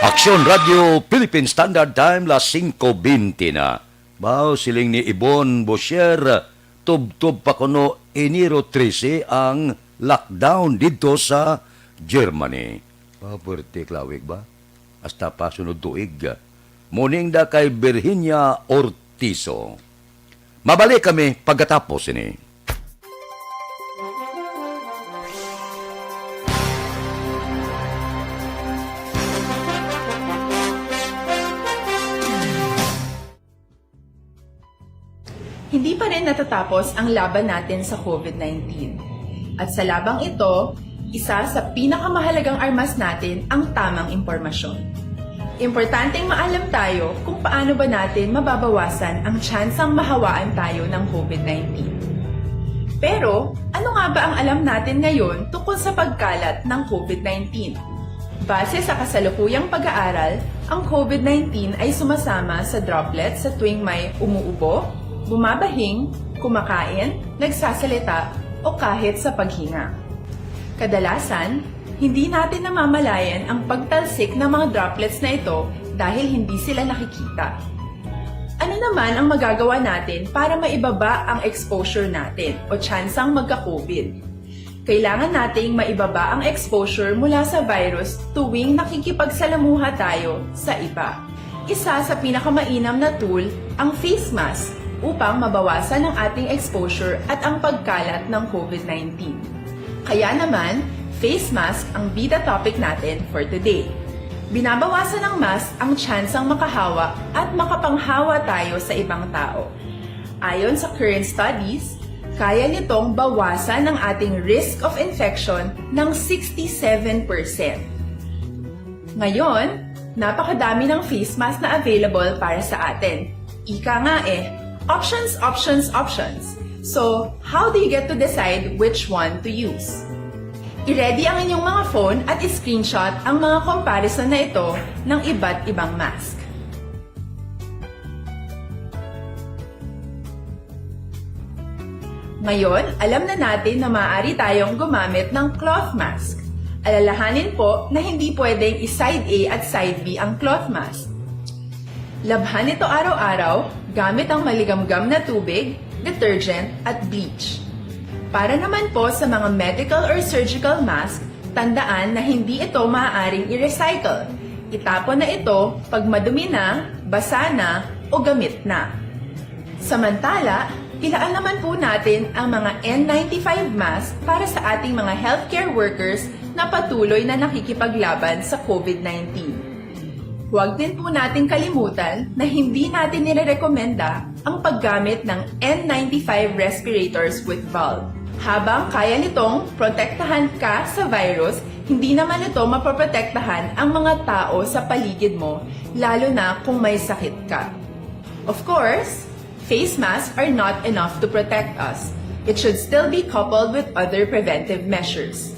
Aksyon Radio Philippine Standard Time, las singko bente na. Baw, siling ni Ibon Bosher, tubtob pa kuno Enero trese ang lockdown didto sa Germany. Papuerte, Klawig ba? Hasta pa sunod tuig. Muning da kay Virginia Ortizo. Mabalik kami pagkatapos ini. Hindi pa rin natatapos ang laban natin sa COVID nineteen. At sa labang ito, isa sa pinakamahalagang armas natin ang tamang impormasyon. Importanteng maalam tayo kung paano ba natin mababawasan ang tsansang mahawaan tayo ng COVID nineteen. Pero, ano nga ba ang alam natin ngayon tungkol sa pagkalat ng COVID nineteen? Base sa kasalukuyang pag-aaral, ang COVID nineteen ay sumasama sa droplets sa tuwing may umuubo, bumabahing, kumakain, nagsasalita, o kahit sa paghinga. Kadalasan, hindi natin namamalayan ang pagtalsik ng mga droplets na ito dahil hindi sila nakikita. Ano naman ang magagawa natin para maibaba ang exposure natin o tsansang magka-COVID? Kailangan nating maibaba ang exposure mula sa virus tuwing nakikipagsalamuha tayo sa iba. Isa sa pinakamainam na tool ang face mask upang mabawasan ang ating exposure at ang pagkalat ng COVID nineteen. Kaya naman, face mask ang bida topic natin for today. Binabawasan ng mask ang tsansang makahawa at makapanghawa tayo sa ibang tao. Ayon sa current studies, kaya nitong bawasan ang ating risk of infection ng sixty-seven percent. Ngayon, napakadami ng face mask na available para sa atin. Ika nga eh, options, options, options. So, how do you get to decide which one to use? I-ready ang inyong mga phone at i-screenshot ang mga comparison na ito ng iba't ibang mask. Ngayon, alam na natin na maaari tayong gumamit ng cloth mask. Alalahanin po na hindi pwedeng i-side A at side B ang cloth mask. Labhan ito araw-araw gamit ang maligamgam na tubig, detergent, at bleach. Para naman po sa mga medical or surgical mask, tandaan na hindi ito maaaring i-recycle. Itapon na ito pag madumi na, basa na, o gamit na. Samantala, Ilaan naman po natin ang mga N ninety-five mask para sa ating mga healthcare workers na patuloy na nakikipaglaban sa COVID nineteen. Huwag din po nating kalimutan na hindi natin nirerekomenda ang paggamit ng N ninety-five respirators with valve. Habang kaya nitong protektahan ka sa virus, hindi naman ito mapoprotektahan ang mga tao sa paligid mo, lalo na kung may sakit ka. Of course, face masks are not enough to protect us. It should still be coupled with other preventive measures.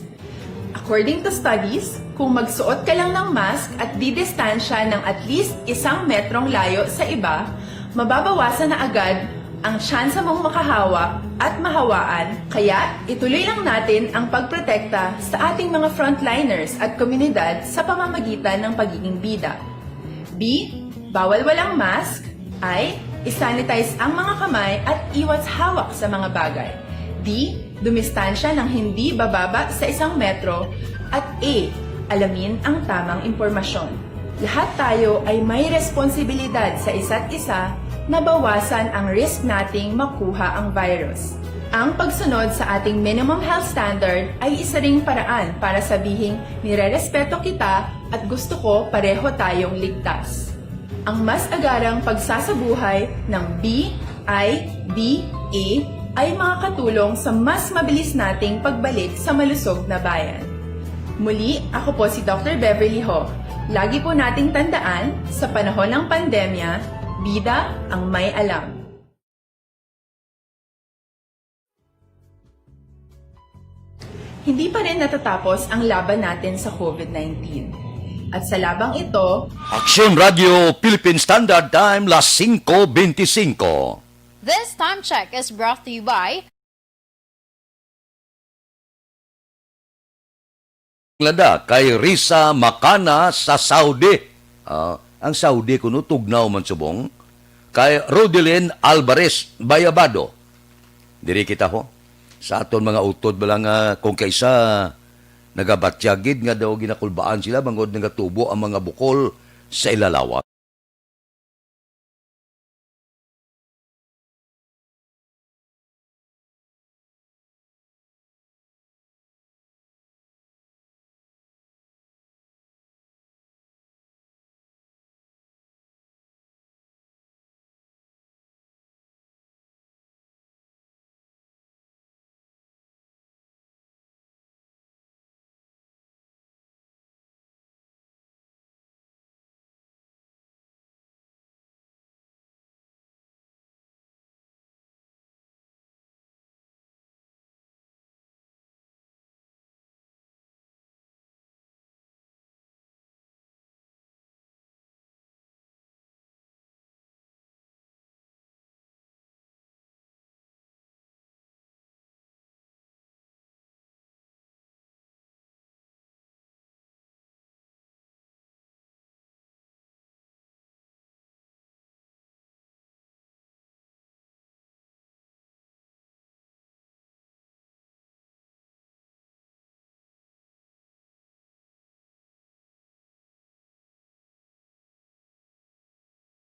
According to studies, kung magsuot ka lang ng mask at didistansya ng at least isang metrong layo sa iba, mababawasan na agad ang tsansa mong makahawa at mahawaan, kaya ituloy lang natin ang pagprotekta sa ating mga frontliners at komunidad sa pamamagitan ng pagiging bida. B, bawal walang mask. I, i-sanitize ang mga kamay at iwas hawak sa mga bagay. D, dumistansya ng hindi bababa sa isang metro. At E, alamin ang tamang impormasyon. Lahat tayo ay may responsibilidad sa isa't isa na bawasan ang risk nating makuha ang virus. Ang pagsunod sa ating minimum health standard ay isa ring paraan para sabihing nirerespeto kita at gusto ko pareho tayong ligtas. Ang mas agarang pagsasabuhay ng B I D A ay makakatulong sa mas mabilis nating pagbalik sa malusog na bayan. Muli, ako po si Doctor Beverly Ho. Lagi po nating tandaan, sa panahon ng pandemya, bida ang may alam. Hindi pa rin natatapos ang laban natin sa COVID nineteen. At sa labang ito, Aksyon Radio Philippine Standard Time, las singko benti singko. This time check is brought to you by Lada kay Risa Macana sa Saudi. Ah, ang Saudi kuno tugnaw man subong. Kay Rodelin Alvarez Bayabado. Diri kita ho. Sa aton mga utod bala nga kung kaisa nagabatyag gid nga daw ginakulbaan sila bangod nagatubo ang mga bukol sa ila lawas.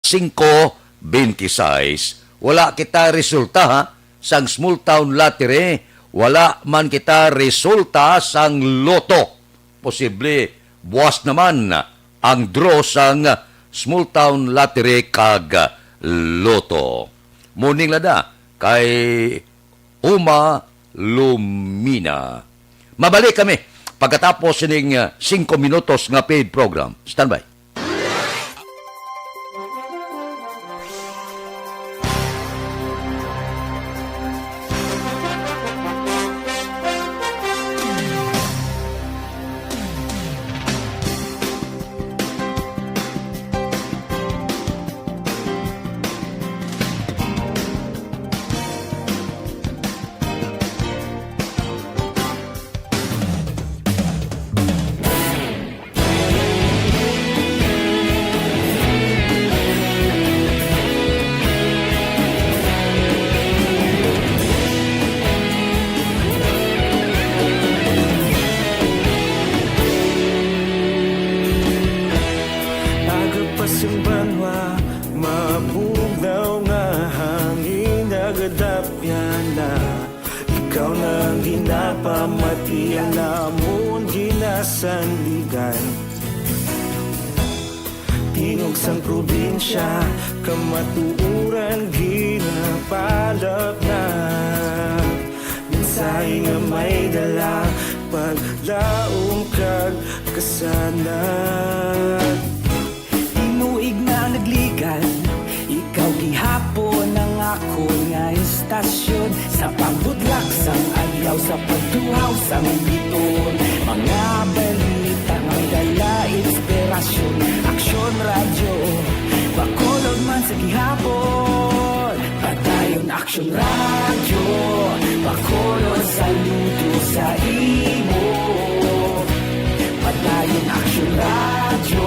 Singko benti sais. Wala kita resulta, ha, sang Small Town Lottery. Wala man kita resulta sang Lotto. Posible buwas naman ang draw sang Small Town Lottery kag Lotto. Morning, Lada, kay Uma Lumina. Mabalik kami pagkatapos sining, ah, singko minutos nga paid program. Standby. Ikaw na ang ginapamatian, amon ginasandigan. Tingog sang probinsya, kamatuoran ginapalapnag. Mensahe nga may dala, paglaom kag kasanag. Tinuig na nagligad, ikaw gihapon ang akon nga istasyon. Sa pagbudlak sang adlaw, sa pagtuhaw sang bituon, mga balita nga may dala inspirasyon. Aksyon Radyo, Bacolod man sa gihapon. Padayon Aksyon Radyo, Bacolod, saludo sa imo. Padayon Aksyon Radyo,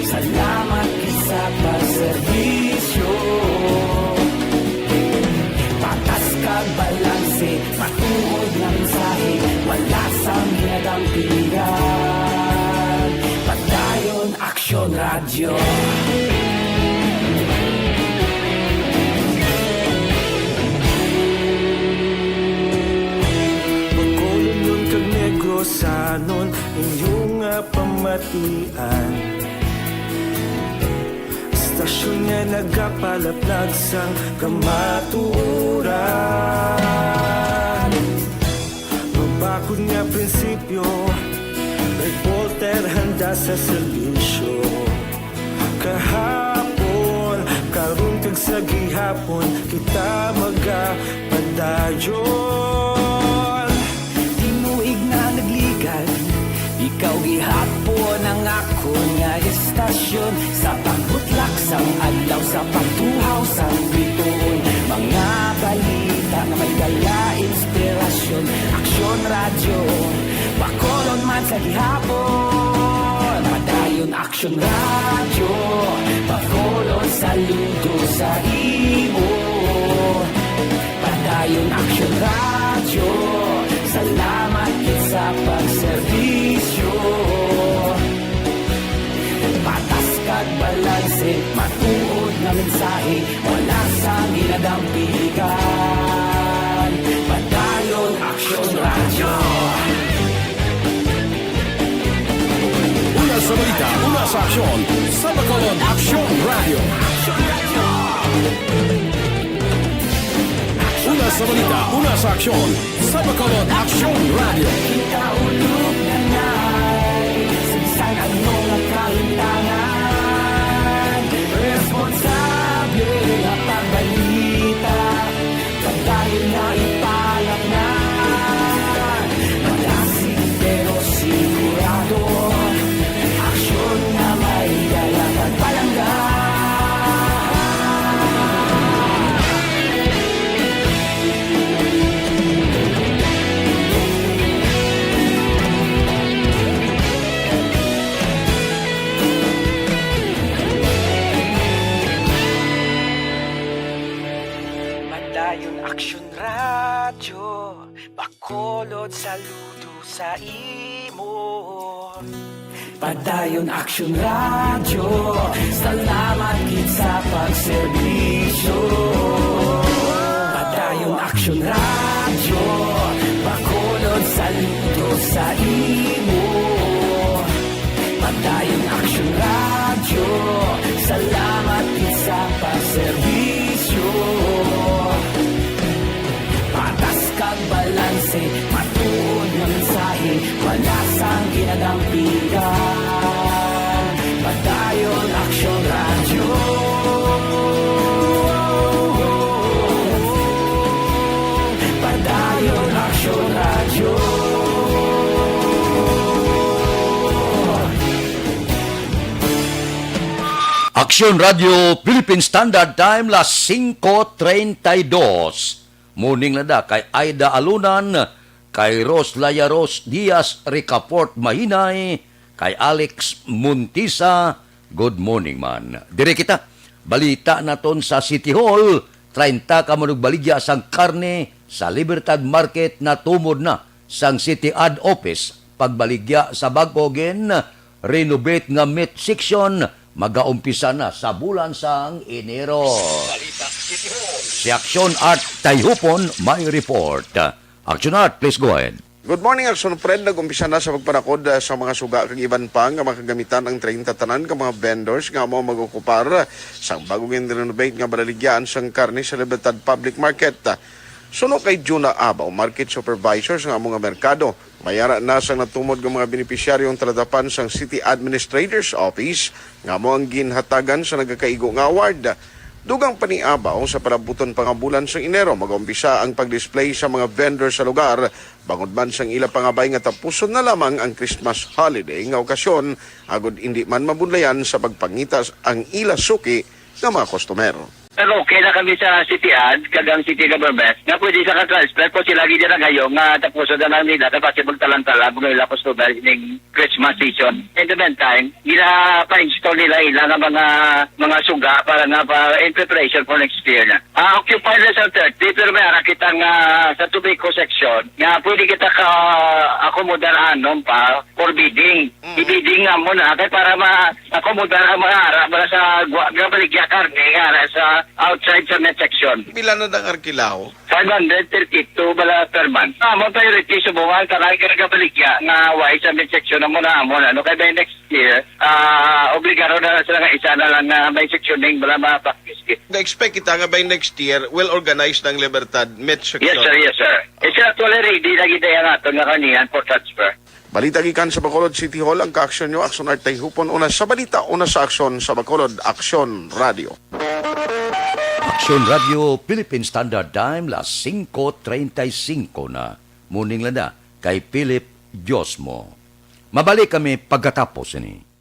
salamat gid sa pagserbisyo. Patas kag balanse, matuod nga mensahe, wala sang ginadampigan. Padayon Aksyon Radyo. Bacolodnon kag Negrosanon, inyo nga pamatian. Istasyon nga nagapalaplag sang kamatuoran. Mabakod nga prinsipyo, reporter handa sa serbisyo. Kahapon, karon kag sa gihapon, kita magapadayon. Tinuig na nagligad, ikaw gihapon ang akon nga istasyon. Sa pagbutlak sang adlaw, sa pagtuhaw sang bituon, mga balita nga may dala inspirasyon. Aksyon Radyo, Bacolod man sa gihapon. Padayon Aksyon Radyo, Bacolod, saludo sa imo. Padayon Aksyon Radyo, salamat gid sa pagserbisyo. Patas kag balanse, matuod nga mensahe, wala sang ginadampigan. Padayon Aksyon Radyo. Una sa balita, una sa aksyon, sa Bacolod Aksyon Radyo. Una sa balita, una sa aksyon, sa Bacolod Aksyon Radyo. Kita ulog na nai, sa bisan ano nga kahimtangan, responsable nga pagbalita, padayon na ipalapngan. Malasig pero sigurado, aksyon nga may dala kag palangga. Padayon Aksyon Radyo, Bacolod, saludo sa imo. Padayon Aksyon Radyo, salamat gid sa pagserbisyo. Padayon Aksyon Radyo, Bacolod, saludo sa imo. Padayon Aksyon Radyo, salamat gid sa pagserbisyo. Patas kag balanse, matuod nga mensahe, wala sang ginadampigan. Padayon Aksyon Radyo. Padayon Aksyon Radyo. Aksyon Radyo Philippine Standard Time, las singko treinta y dos. Morning na da kay Aida Alunan, kay Ros Layaros Diaz Ricaport Mahinay, kay Alex Montisa. Good morning man. Diri kita. Balita naton sa City Hall, treinta ka manugbaligya sang karne sa Libertad Market natumod na sang City Ad Office. Pagbaligya sa bag-o gin renovate nga meat section magaumpisa na sa bulan sang Enero. Balita City Hall. Si Aksyon Art Tayhupon may report. Action Art, please go ahead. Good morning, Action Fred. Nag-umpisa na sa pagpanakod, ah, sa mga suga kag iban pa nga makagamitan ang treinta tanan ka mga vendors nga amo ang mag-okupar sa bago gin-renovate nga balaligyaan sang karne sa Libertad Public Market. Suno kay Juna Abaw, market supervisor sa amo nga merkado, mayara na sang natumod nga mga benepisyaryo ang talatapan sang City Administrator's Office nga amo ang ginhatagan sa nagakaigo nga award. Dugang pa ni Abaw, sa palabuton pa nga bulan sang Enero, mag-umpisa ang pag-display sa mga vendor sa lugar, bangod man sang ila pangabay nga tapuson na lamang ang Christmas holiday nga okasyon, agod indi man mabudlayan sa pagpangita ang ila suki nga mga customer. Pero okay na kami sa city ad, kag ang city government, nga pwede sa ka-transfer kung sila gid na ngayon nga tapuson na lang nila, kay possible talang-talang kung ila customer ning Christmas season. In the meantime, gina-pa-install nila ila nga mga, mga suga para nga pa, in preparation for next year na. Ah, occupied na sa thirty, pero may ara kita nga sa tobacco section nga pwede kita ka-accommodar anom pa for bidding. I-bidding na mo na, kay para ma-accommodar ang mga ara para sa gwa-, nga baligya karne, nga ara sa outside sa meat section. Pila na dang arkilaw? Five hundred thirty-two bala per month. Amo priority subong ang tanan ka nagabaligya nga way sa meat section na mo na amo na, no? Kay by next year, ah, obligado na lang sila nga isa na lang nga may sectioning bala ma-practice. Ga-expect kita nga by next year, well organized na ang Libertad Meat Section. Yes, sir. Yes, sir. It's actually ready na gid ang aton nga karnihan for transfer. Balita gikan sa Bacolod City Hall, ang ka-aksyon nyo, Aksyon Art Tayhupon, una sa balita, una sa aksyon sa Bacolod, Aksyon Radio. Action Radio Philippine Standard Time, las singko treinta y cinco na. Morning lang na kay Philip Diosmo. Mabalik kami pagkatapos ini.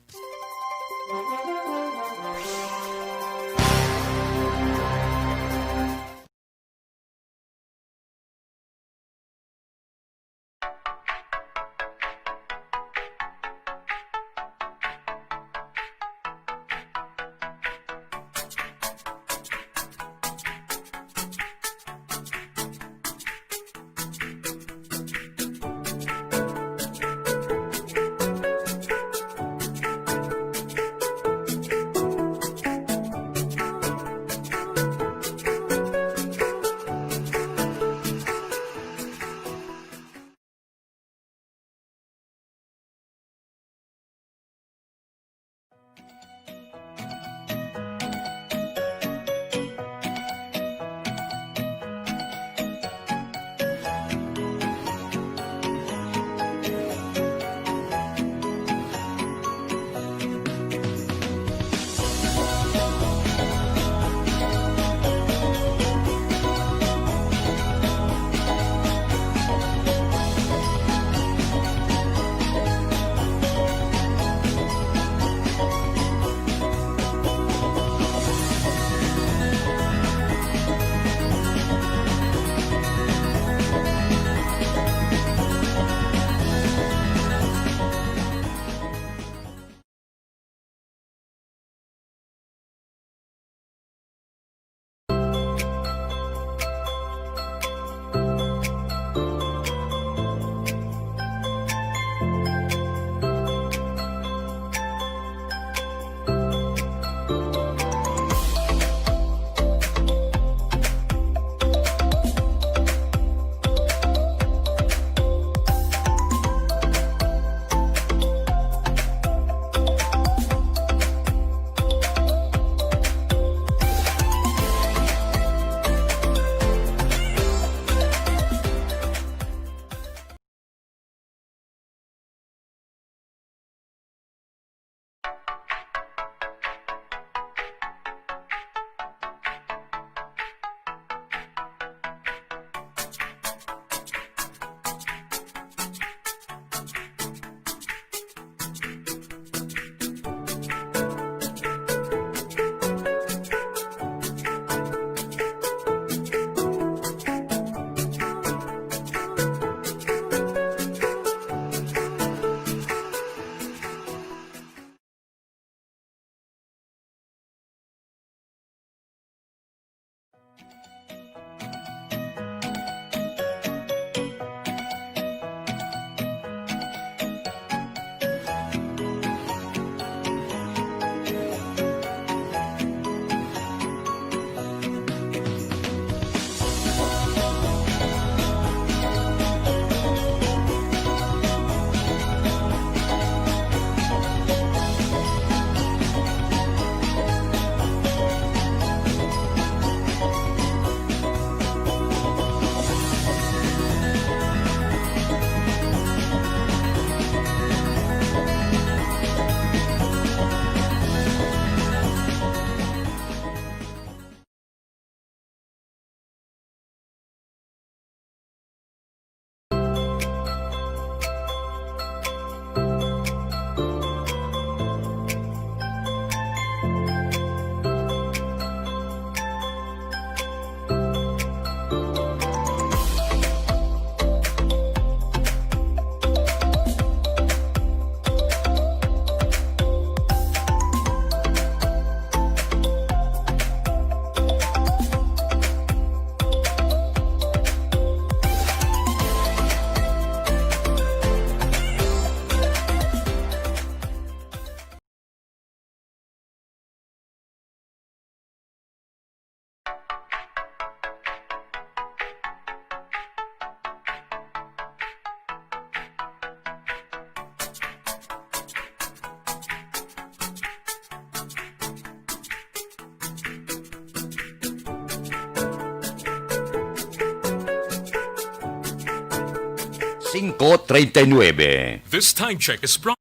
Singko treinta y nuebe. This time check is brought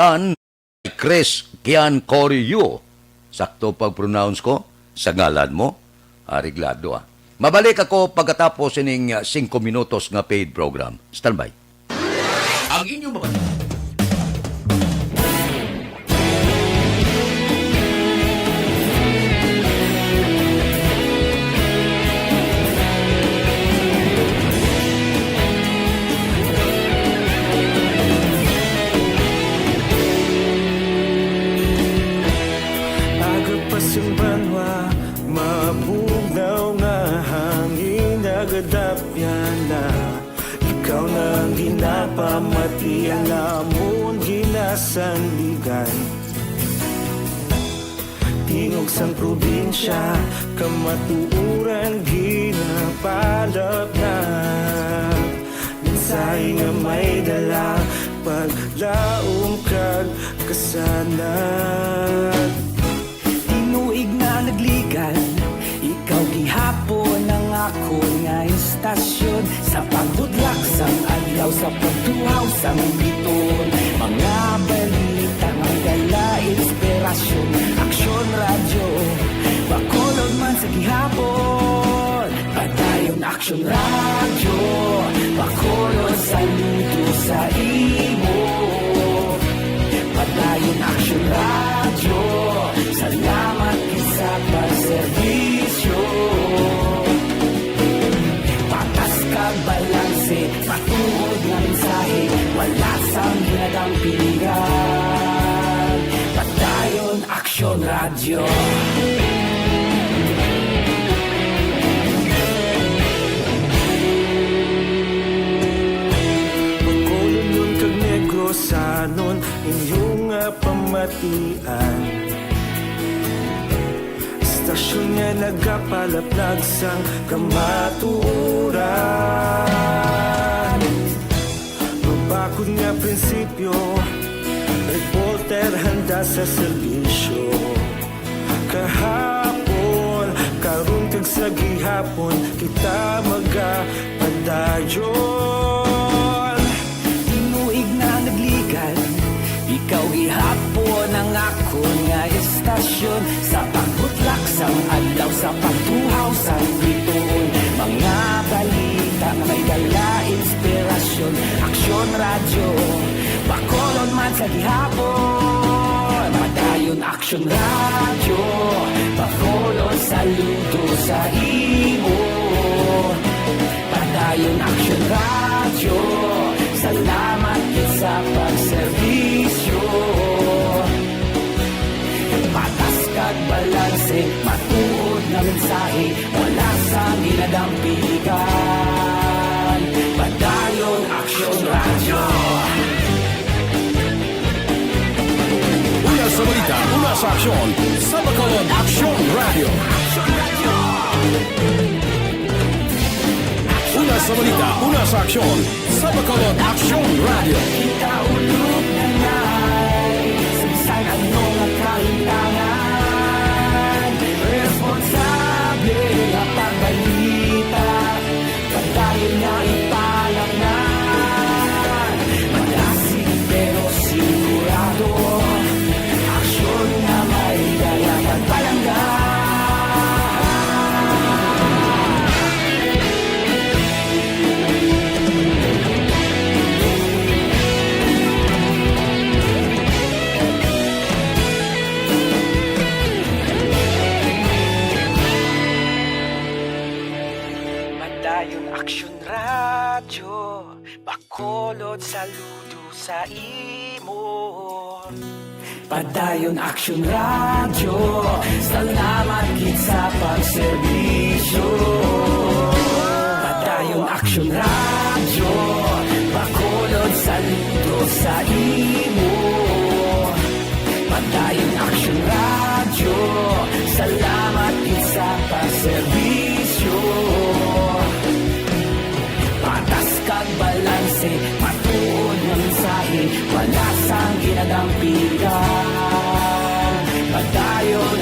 tan Chris Kian Koryu. Sakto pag-pronounce ko sa ngalan mo? Areglado, ah. Mabalik ako pagkatapos ining, ah, singko minutos nga paid program. Standby. Ang inyong mga Aga pa sing banwa, mabugnaw nga hangin nagadapyan na. Ikaw na ang ginapamati, ang amon ginasandigan. Tingog sang probinsya, kamatuoran ginapalapnag. Mensahe nga may dala, paglaom kag kasanag. Tinuig na nagligan, ikaw gihapon ang akon nga istasyon. Sa pagbudlak sang adlaw, sa pagtuhaw sang biton, mga balita nga dala inspirasyon. Aksyon Radyo, Bacolod man sa gihapon. Padayon Aksyon Radyo, Bacolod, saludo sa imo. Padayon Aksyon Radyo, salamat gid sa pagserbisyo. Patas kag balanse, matuod nga mensahe, wala sang ginadampigan. Padayon Aksyon Radyo. Bacolodnon kag Negrosanon, inyo nga pamatian. Istasyon nga nagapalaplag sang kamatuoran. Mabakod nga prinsipyo, reporter handa sa serbisyo. Kahapon, karon kag sa gihapon, kita magapadayon. Tinuig na nagligan, ikaw gihapon ang akon nga istasyon. Sa pagbutlak sang adlaw, sa pagtuhaw sang bituon, mga balita nga may dala inspirasyon. Aksyon Radyo, Bacolod man sa gihapon. Padayon Aksyon Radyo, Bacolod, saludo sa imo. Padayon Aksyon Radyo, salamat gid sa pagserbisyo. Patas kag balanse, matuod nga mensahe, wala sang ginadampigan. Padayon Aksyon Radyo. Una sa balita, una sa aksyon, sa Bacolod Aksyon Radyo. Una sa balita, una sa aksyon, sa Bacolod Aksyon Radyo. Kita ulog na ngay, sa bisan ano nga kahintangan, responsable nga pagbalita. Padayon nga ipalangnan, malasig pero sigurado. Aksyon nga may dala pagpalangga. Padayon Aksyon Radyo, Bacolod, saludo sa imo. Padayon Aksyon Radyo, salamat gid sa pagserbisyo. Padayon Aksyon Radyo, Bacolod, saludo sa imo. Padayon Aksyon Radyo, salamat gid sa pagserbisyo. Patas kag balanse, matuod nga mensahe, wala sang ginadampigan. Padayon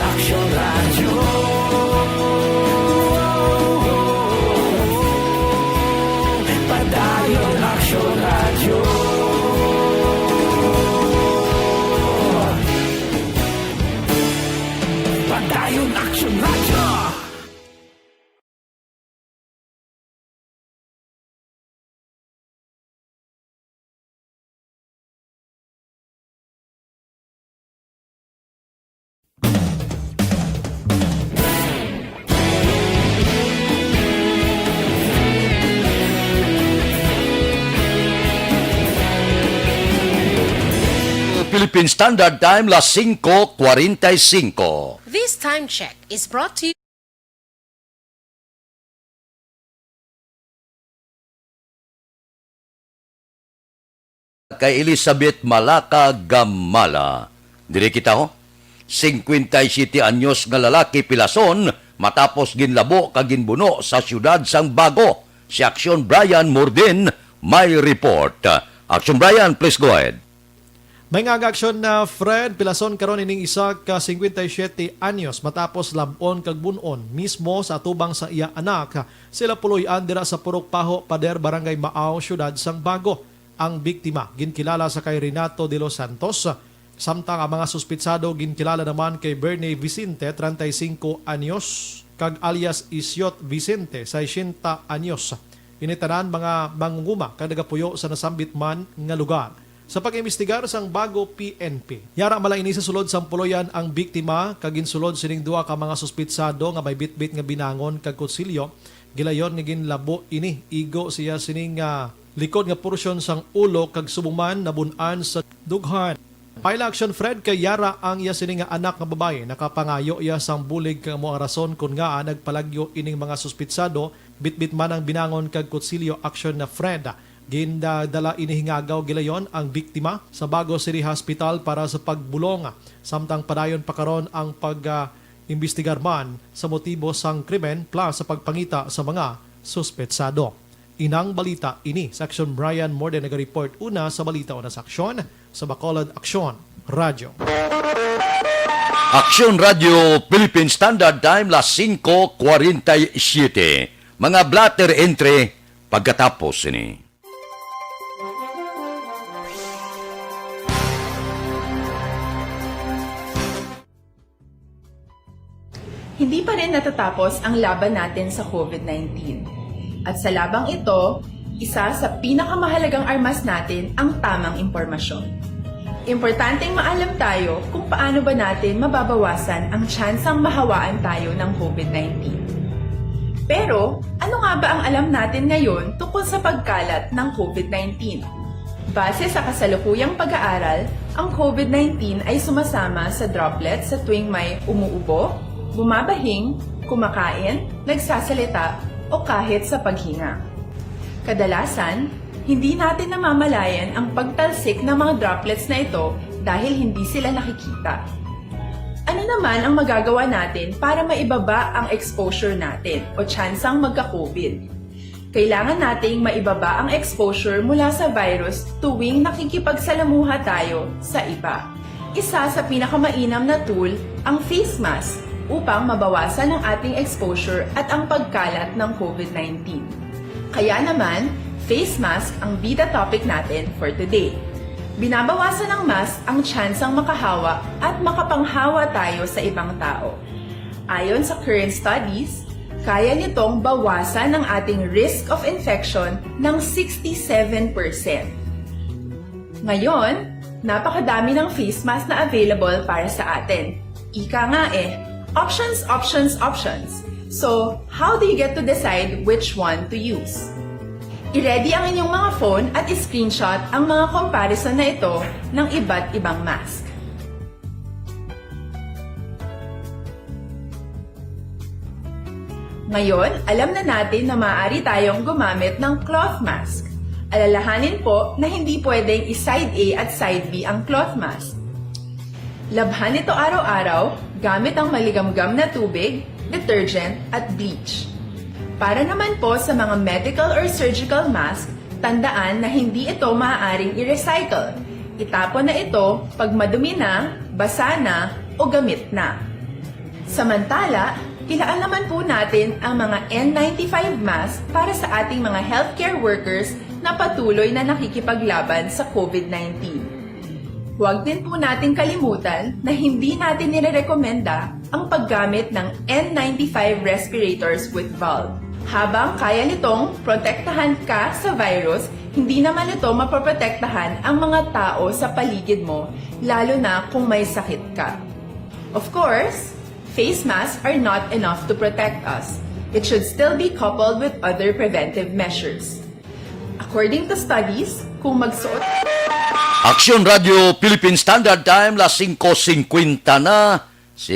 Philippine Standard Time, las singko kwarenta y singko. This time check is brought to you kay Elizabeth Malaka Gamala. Diri kita, ho. Singkwenta y siyete anyos nga lalaki pilason matapos ginlabo kag ginbuno sa siyudad sang Bago. Si Action Brian Morden may report. Action Brian, please go ahead. May nga action na Fred, pilason karon ining isa ka singkwenta y siyete anyos matapos lab-on kag bun-on mismo sa atubang sa iya anak. Sila puloy-an dira sa Purok Paho, Pader, Barangay Maaw, siyudad sang Bago. Ang biktima ginkilala sa kay Renato de los Santos, samtang ang mga suspitsado ginkilala naman kay Bernie Vicente, treinta y cinco anyos, kag alias Isyot Vicente, sesenta anyos. Ini tanan mga mangunguma kag nagapuyo sa nasambit man nga lugar. Sa pag-imbestigar sang Bago P N P, yara man lang ini sa sulod sang puloy-an ang biktima kag ginsulod sining duha ka mga suspitsado nga may bitbit nga binangon kag kutsilyo. Gilayon nga ginlabo ini, igo siya sining, ah, likod nga porsyon sang ulo kag subong man nabun-an sa dughan. Paila action Fred, kay yara ang iya sini nga anak nga babayi, nakapangayo iya sang bulig kag amo ang rason kon ngaa nagpalagyo ining mga suspitsado, bitbit man ang binangon kag kutsilyo. Action na Fred, gindadala ini hingagaw gilayon ang biktima sa Bago City Hospital para sa pagbulong, samtang padayon pa karon ang pag, ah, imbestigar man sa motibo sang krimen plus sa pagpangita sa mga suspetsado. Inang balita ini sa Action Brian Morden nag-report una sa balita una sa aksyon sa Bacolod Aksyon Radyo. Aksyon Radyo Philippine Standard Time, las singko kwarenta y siyete. Mga blotter entry pagkatapos sini. Hindi pa rin natatapos ang laban natin sa COVID nineteen. At sa labang ito, isa sa pinakamahalagang armas natin ang tamang impormasyon. Importanteng maalam tayo kung paano ba natin mababawasan ang tsansang mahawaan tayo ng COVID nineteen. Pero, ano nga ba ang alam natin ngayon tungkol sa pagkalat ng COVID nineteen? Base sa kasalukuyang pag-aaral, ang COVID nineteen ay sumasama sa droplets sa tuwing may umuubo, bumabahing, kumakain, nagsasalita, o kahit sa paghinga. Kadalasan, hindi natin namamalayan ang pagtalsik ng mga droplets na ito dahil hindi sila nakikita. Ano naman ang magagawa natin para maibaba ang exposure natin o tsansang magka-COVID? Kailangan nating maibaba ang exposure mula sa virus tuwing nakikipagsalamuha tayo sa iba. Isa sa pinakamainam na tool ang face mask upang mabawasan ang ating exposure at ang pagkalat ng COVID nineteen. Kaya naman, face mask ang bida topic natin for today. Binabawasan ng mask ang tsansang makahawa at makapanghawa tayo sa ibang tao. Ayon sa current studies, kaya nitong bawasan ang ating risk of infection ng sixty-seven percent. Ngayon, napakadami ng face mask na available para sa atin. Ika nga eh, options, options, options. So, how do you get to decide which one to use? I-ready ang inyong mga phone at i-screenshot ang mga comparison na ito ng iba't ibang mask. Ngayon, alam na natin na maaari tayong gumamit ng cloth mask. Alalahanin po na hindi pwedeng i-side A at side B ang cloth mask. Labhan ito araw-araw gamit ang maligamgam na tubig, detergent, at bleach. Para naman po sa mga medical or surgical mask, tandaan na hindi ito maaaring i-recycle. Itapon na ito pag madumi na, basa na, o gamit na. Samantala, ilaan naman po natin ang mga N ninety-five mask para sa ating mga healthcare workers na patuloy na nakikipaglaban sa COVID nineteen. Huwag din po nating kalimutan na hindi natin nirerekomenda ang paggamit ng N ninety-five respirators with valve. Habang kaya nitong protektahan ka sa virus, hindi naman ito mapoprotektahan ang mga tao sa paligid mo, lalo na kung may sakit ka. Of course, face masks are not enough to protect us. It should still be coupled with other preventive measures. According to studies, kung magsuot Aksyon Radio Philippine Standard Time, las singko singkwenta na. Si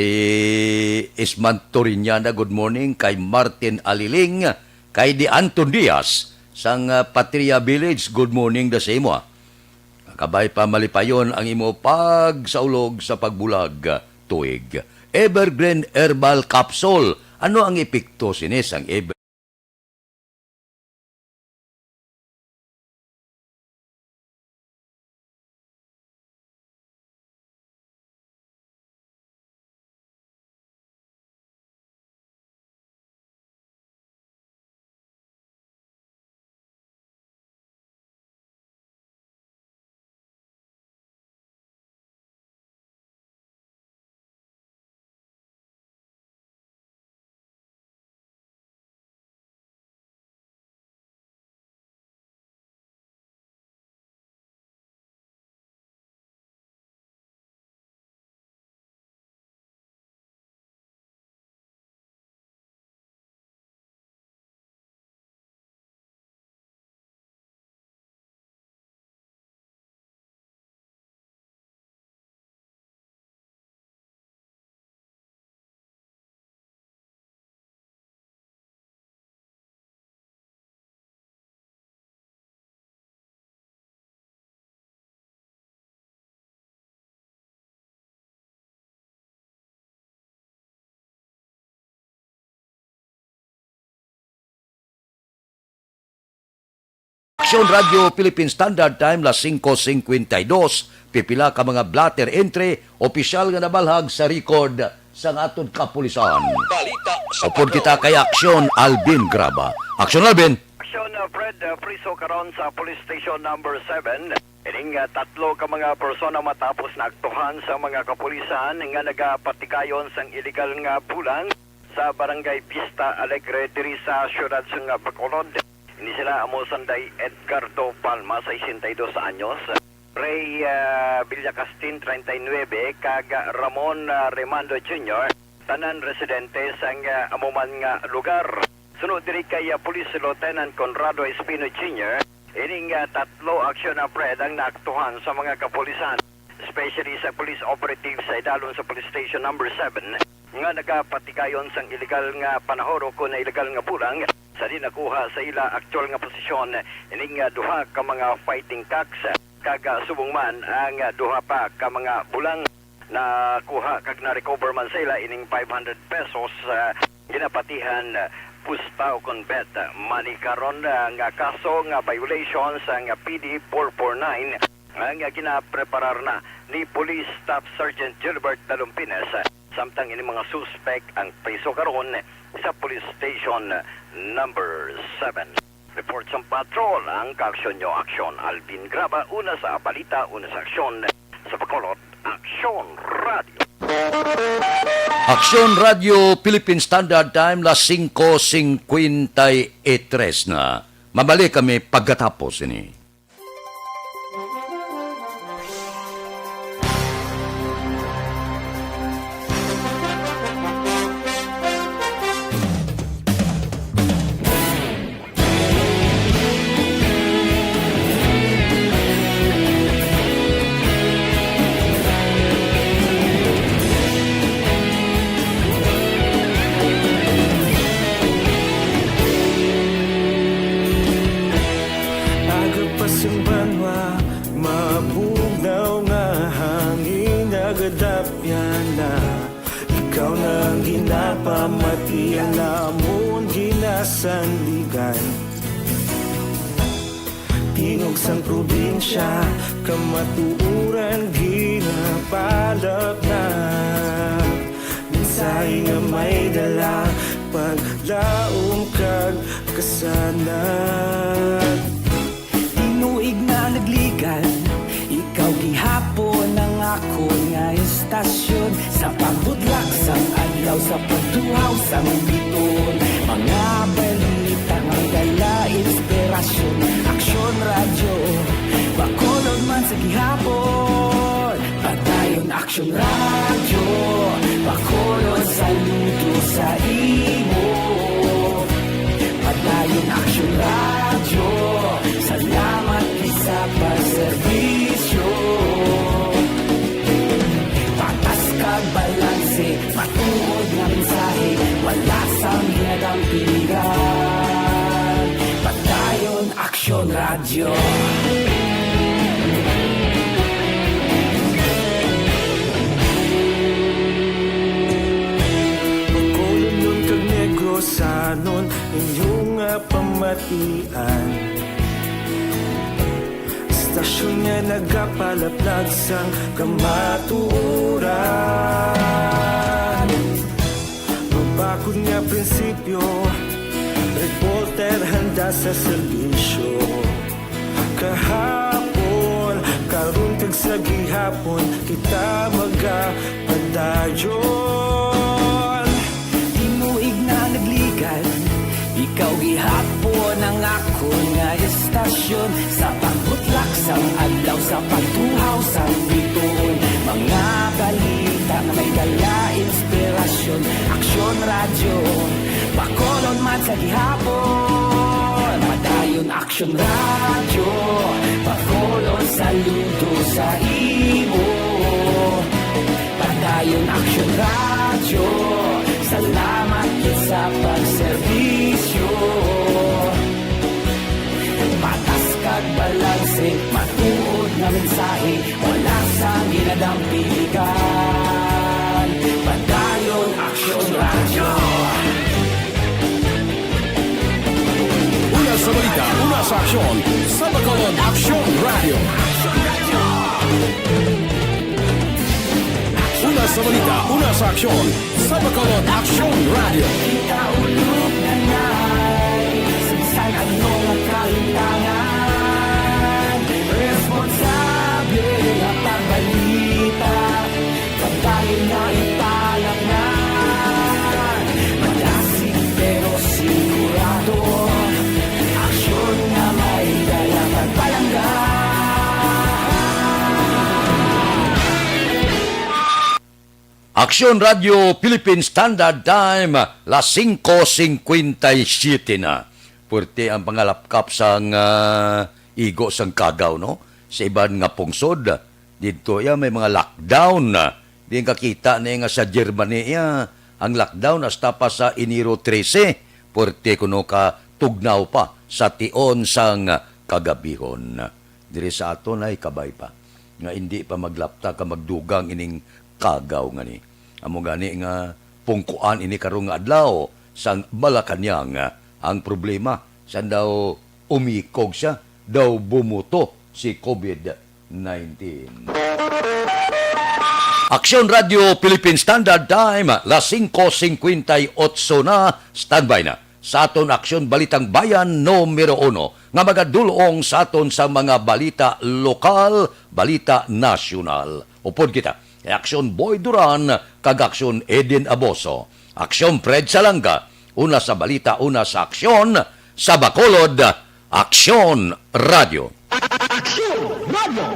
Isman Toriñana, good morning. Kay Martin Aliling, kay Di Anton Diaz, sang, ah, Patria Village, good morning da sa imo, ah. Kabay pa malipayon ang imo pagsaulog sa pagbulag, ah, tuig. Evergreen Herbal Capsule. Ano ang epekto sini sang Ever- Aksyon Radio Philippine Standard Time, las singko singkwenta y dos, pipila ka mga blotter entry, opisyal nga nabalhag sa record sang aton kapulisan. Balita sa Upod kita kay Aksyon Alvin Graba. Aksyon Alvin. Aksyon, uh, Fred, uh, priso karon sa Police Station Number seven. Ining, uh, tatlo ka mga persona matapos na aktuhan sa mga kapulisan nga nagapatigayon sang iligal nga bulang sa Barangay Vista Alegre diri sa siyudad sang Bacolod. Ini sila amo sanday Edgardo Palma, sesenta y dos anyos, Ray, ah, Villacastin, treinta y nueve, kag Ramon, ah, Remando Junior, tanan residente sang, ah, amo man nga lugar. Suno diri kay, ah, Police Lieutenant Conrado Espino Junior, ining, ah, tatlo aksyon na, Fred, ang naaktuhan sa mga kapulisan, especially sa police operative sa idalom sa Police Station Number seven, nga nagapatigayon sang iligal nga panahon o kon iligal nga bulang sa di nakuha sa ila aktual nga posisyon ining, ah, duha ka mga fighting cocks, kag, ah, subong man ang, ah, duha pa ka mga bulang nakuha kag na-recover man sa ila ining five hundred pesos, ah, ginapatihan, ah, pusta o kon bet money karon, ah, nga kaso nga violation sang P D four four nine. Ang ginapreparar na ni Police Staff Sergeant Gilbert Dalumpines, samtang ini mga suspek ang priso karon sa Police Station Number seven. Report sa patrol ang kaaksyon nyo, Aksyon Alvin Graba, una sa balita, una sa aksyon, sa Bacolod, Aksyon Radio. Aksyon Radio Philippine Standard Time, las singko singkwenta y tres na. Mabalik kami pagkatapos ini. Aga pa sang banwa, mabugnaw nga hangin nagadapyan na. Ikaw na ang ginapamati, ang amon ginasandigan. Tingog sang probinsya, kamatuoran ginapalapnag. Mensahe nga may dala, paglaom kag kasanag. Tinuig na nagligad, ikaw gihapon Pagbudlak sang adlaw, sa pagtuhaw sang biton, mga balita nga may dala inspirasyon. Aksyon Radyo, Bacolod man sa gihapon. Padayon Aksyon Radyo, Bacolod saludo sa imo. Padayon Aksyon Radyo, salamat sa pagserbisyo. Patas kag balanse, matuod nga mensahe, wala sang ginadampigan. Padayon Aksyon Radyo. Bacolodnon kag Negrosanon, inyo nga pamatian. Istasyon nga nagapalaplag sang kamatuoran. Mabakod nga prinsipyo, reporter handa sa serbisyo. Kahapon, karon kag sa gihapon, kita magapadayon. Tinuig na nagligan, ikaw gihapon ang akon nga istasyon. Sa pagbutlak sang adlaw, sa pagtuhaw sang bituon, mga balita nga may dala inspirasyon. Aksyon Radyo, Bacolod man sa gihapon. Padayon Aksyon Radyo, Bacolod saludo sa imo. Padayon Aksyon Radyo, salamat gid sa pagserbisyo. Patas kag balanse, matuod nga mensahe, wala sang ginadampigan. Padayon Aksyon Radyo. Una sa balita, una sa aksyon, sa Bacolod Aksyon Radyo. Una sa balita, una sa aksyon, sa Bacolod Aksyon Radyo. Kita ulog na na'y sagsag ang mga kalintangan. Responsable nga pagbalita, kabahin nga ipalaknag. Madasig pero sigurado, aksyon nga may dala pagpalangga. Aksyon Radyo Philippine Standard Time, las singko singkwenta y siyete na. Puwerte ang pangalapkap sang, ah, igo sang kagaw, no? Sa iban nga pungsod, didto iya may mga lockdown. Di kakita ni nga sa Germany iya ang lockdown hasta pa sa Enero trese, puwerte kuno ka tugnaw pa sa tion sang kagabihon. Diri sa aton ay kabay pa nga indi pa maglapta ka magdugang ining kagaw ngani. Amo gani nga pungkuan ini karon nga adlaw sang Malacañang ang problema. San daw umikog siya, daw bumuto si covid nineteen. Aksyon Radyo Philippine Standard Time, las singko singkwenta y otso na, standby na sa aton Aksyon Balitang Bayan numero uno, nga magadulong sa aton sa mga balita lokal, balita nasyonal. Upod kita kay Aksyon Boy Duran kag Aksyon Eden Aboso. Aksyon Fred Salanga, una sa balita, una sa aksyon, sa Bacolod, Aksyon Radyo. Aksyon Radyo.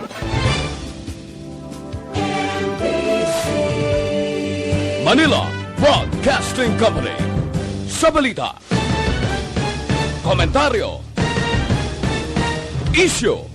Manila Broadcasting Company. Sa balita, komentaryo, isyu,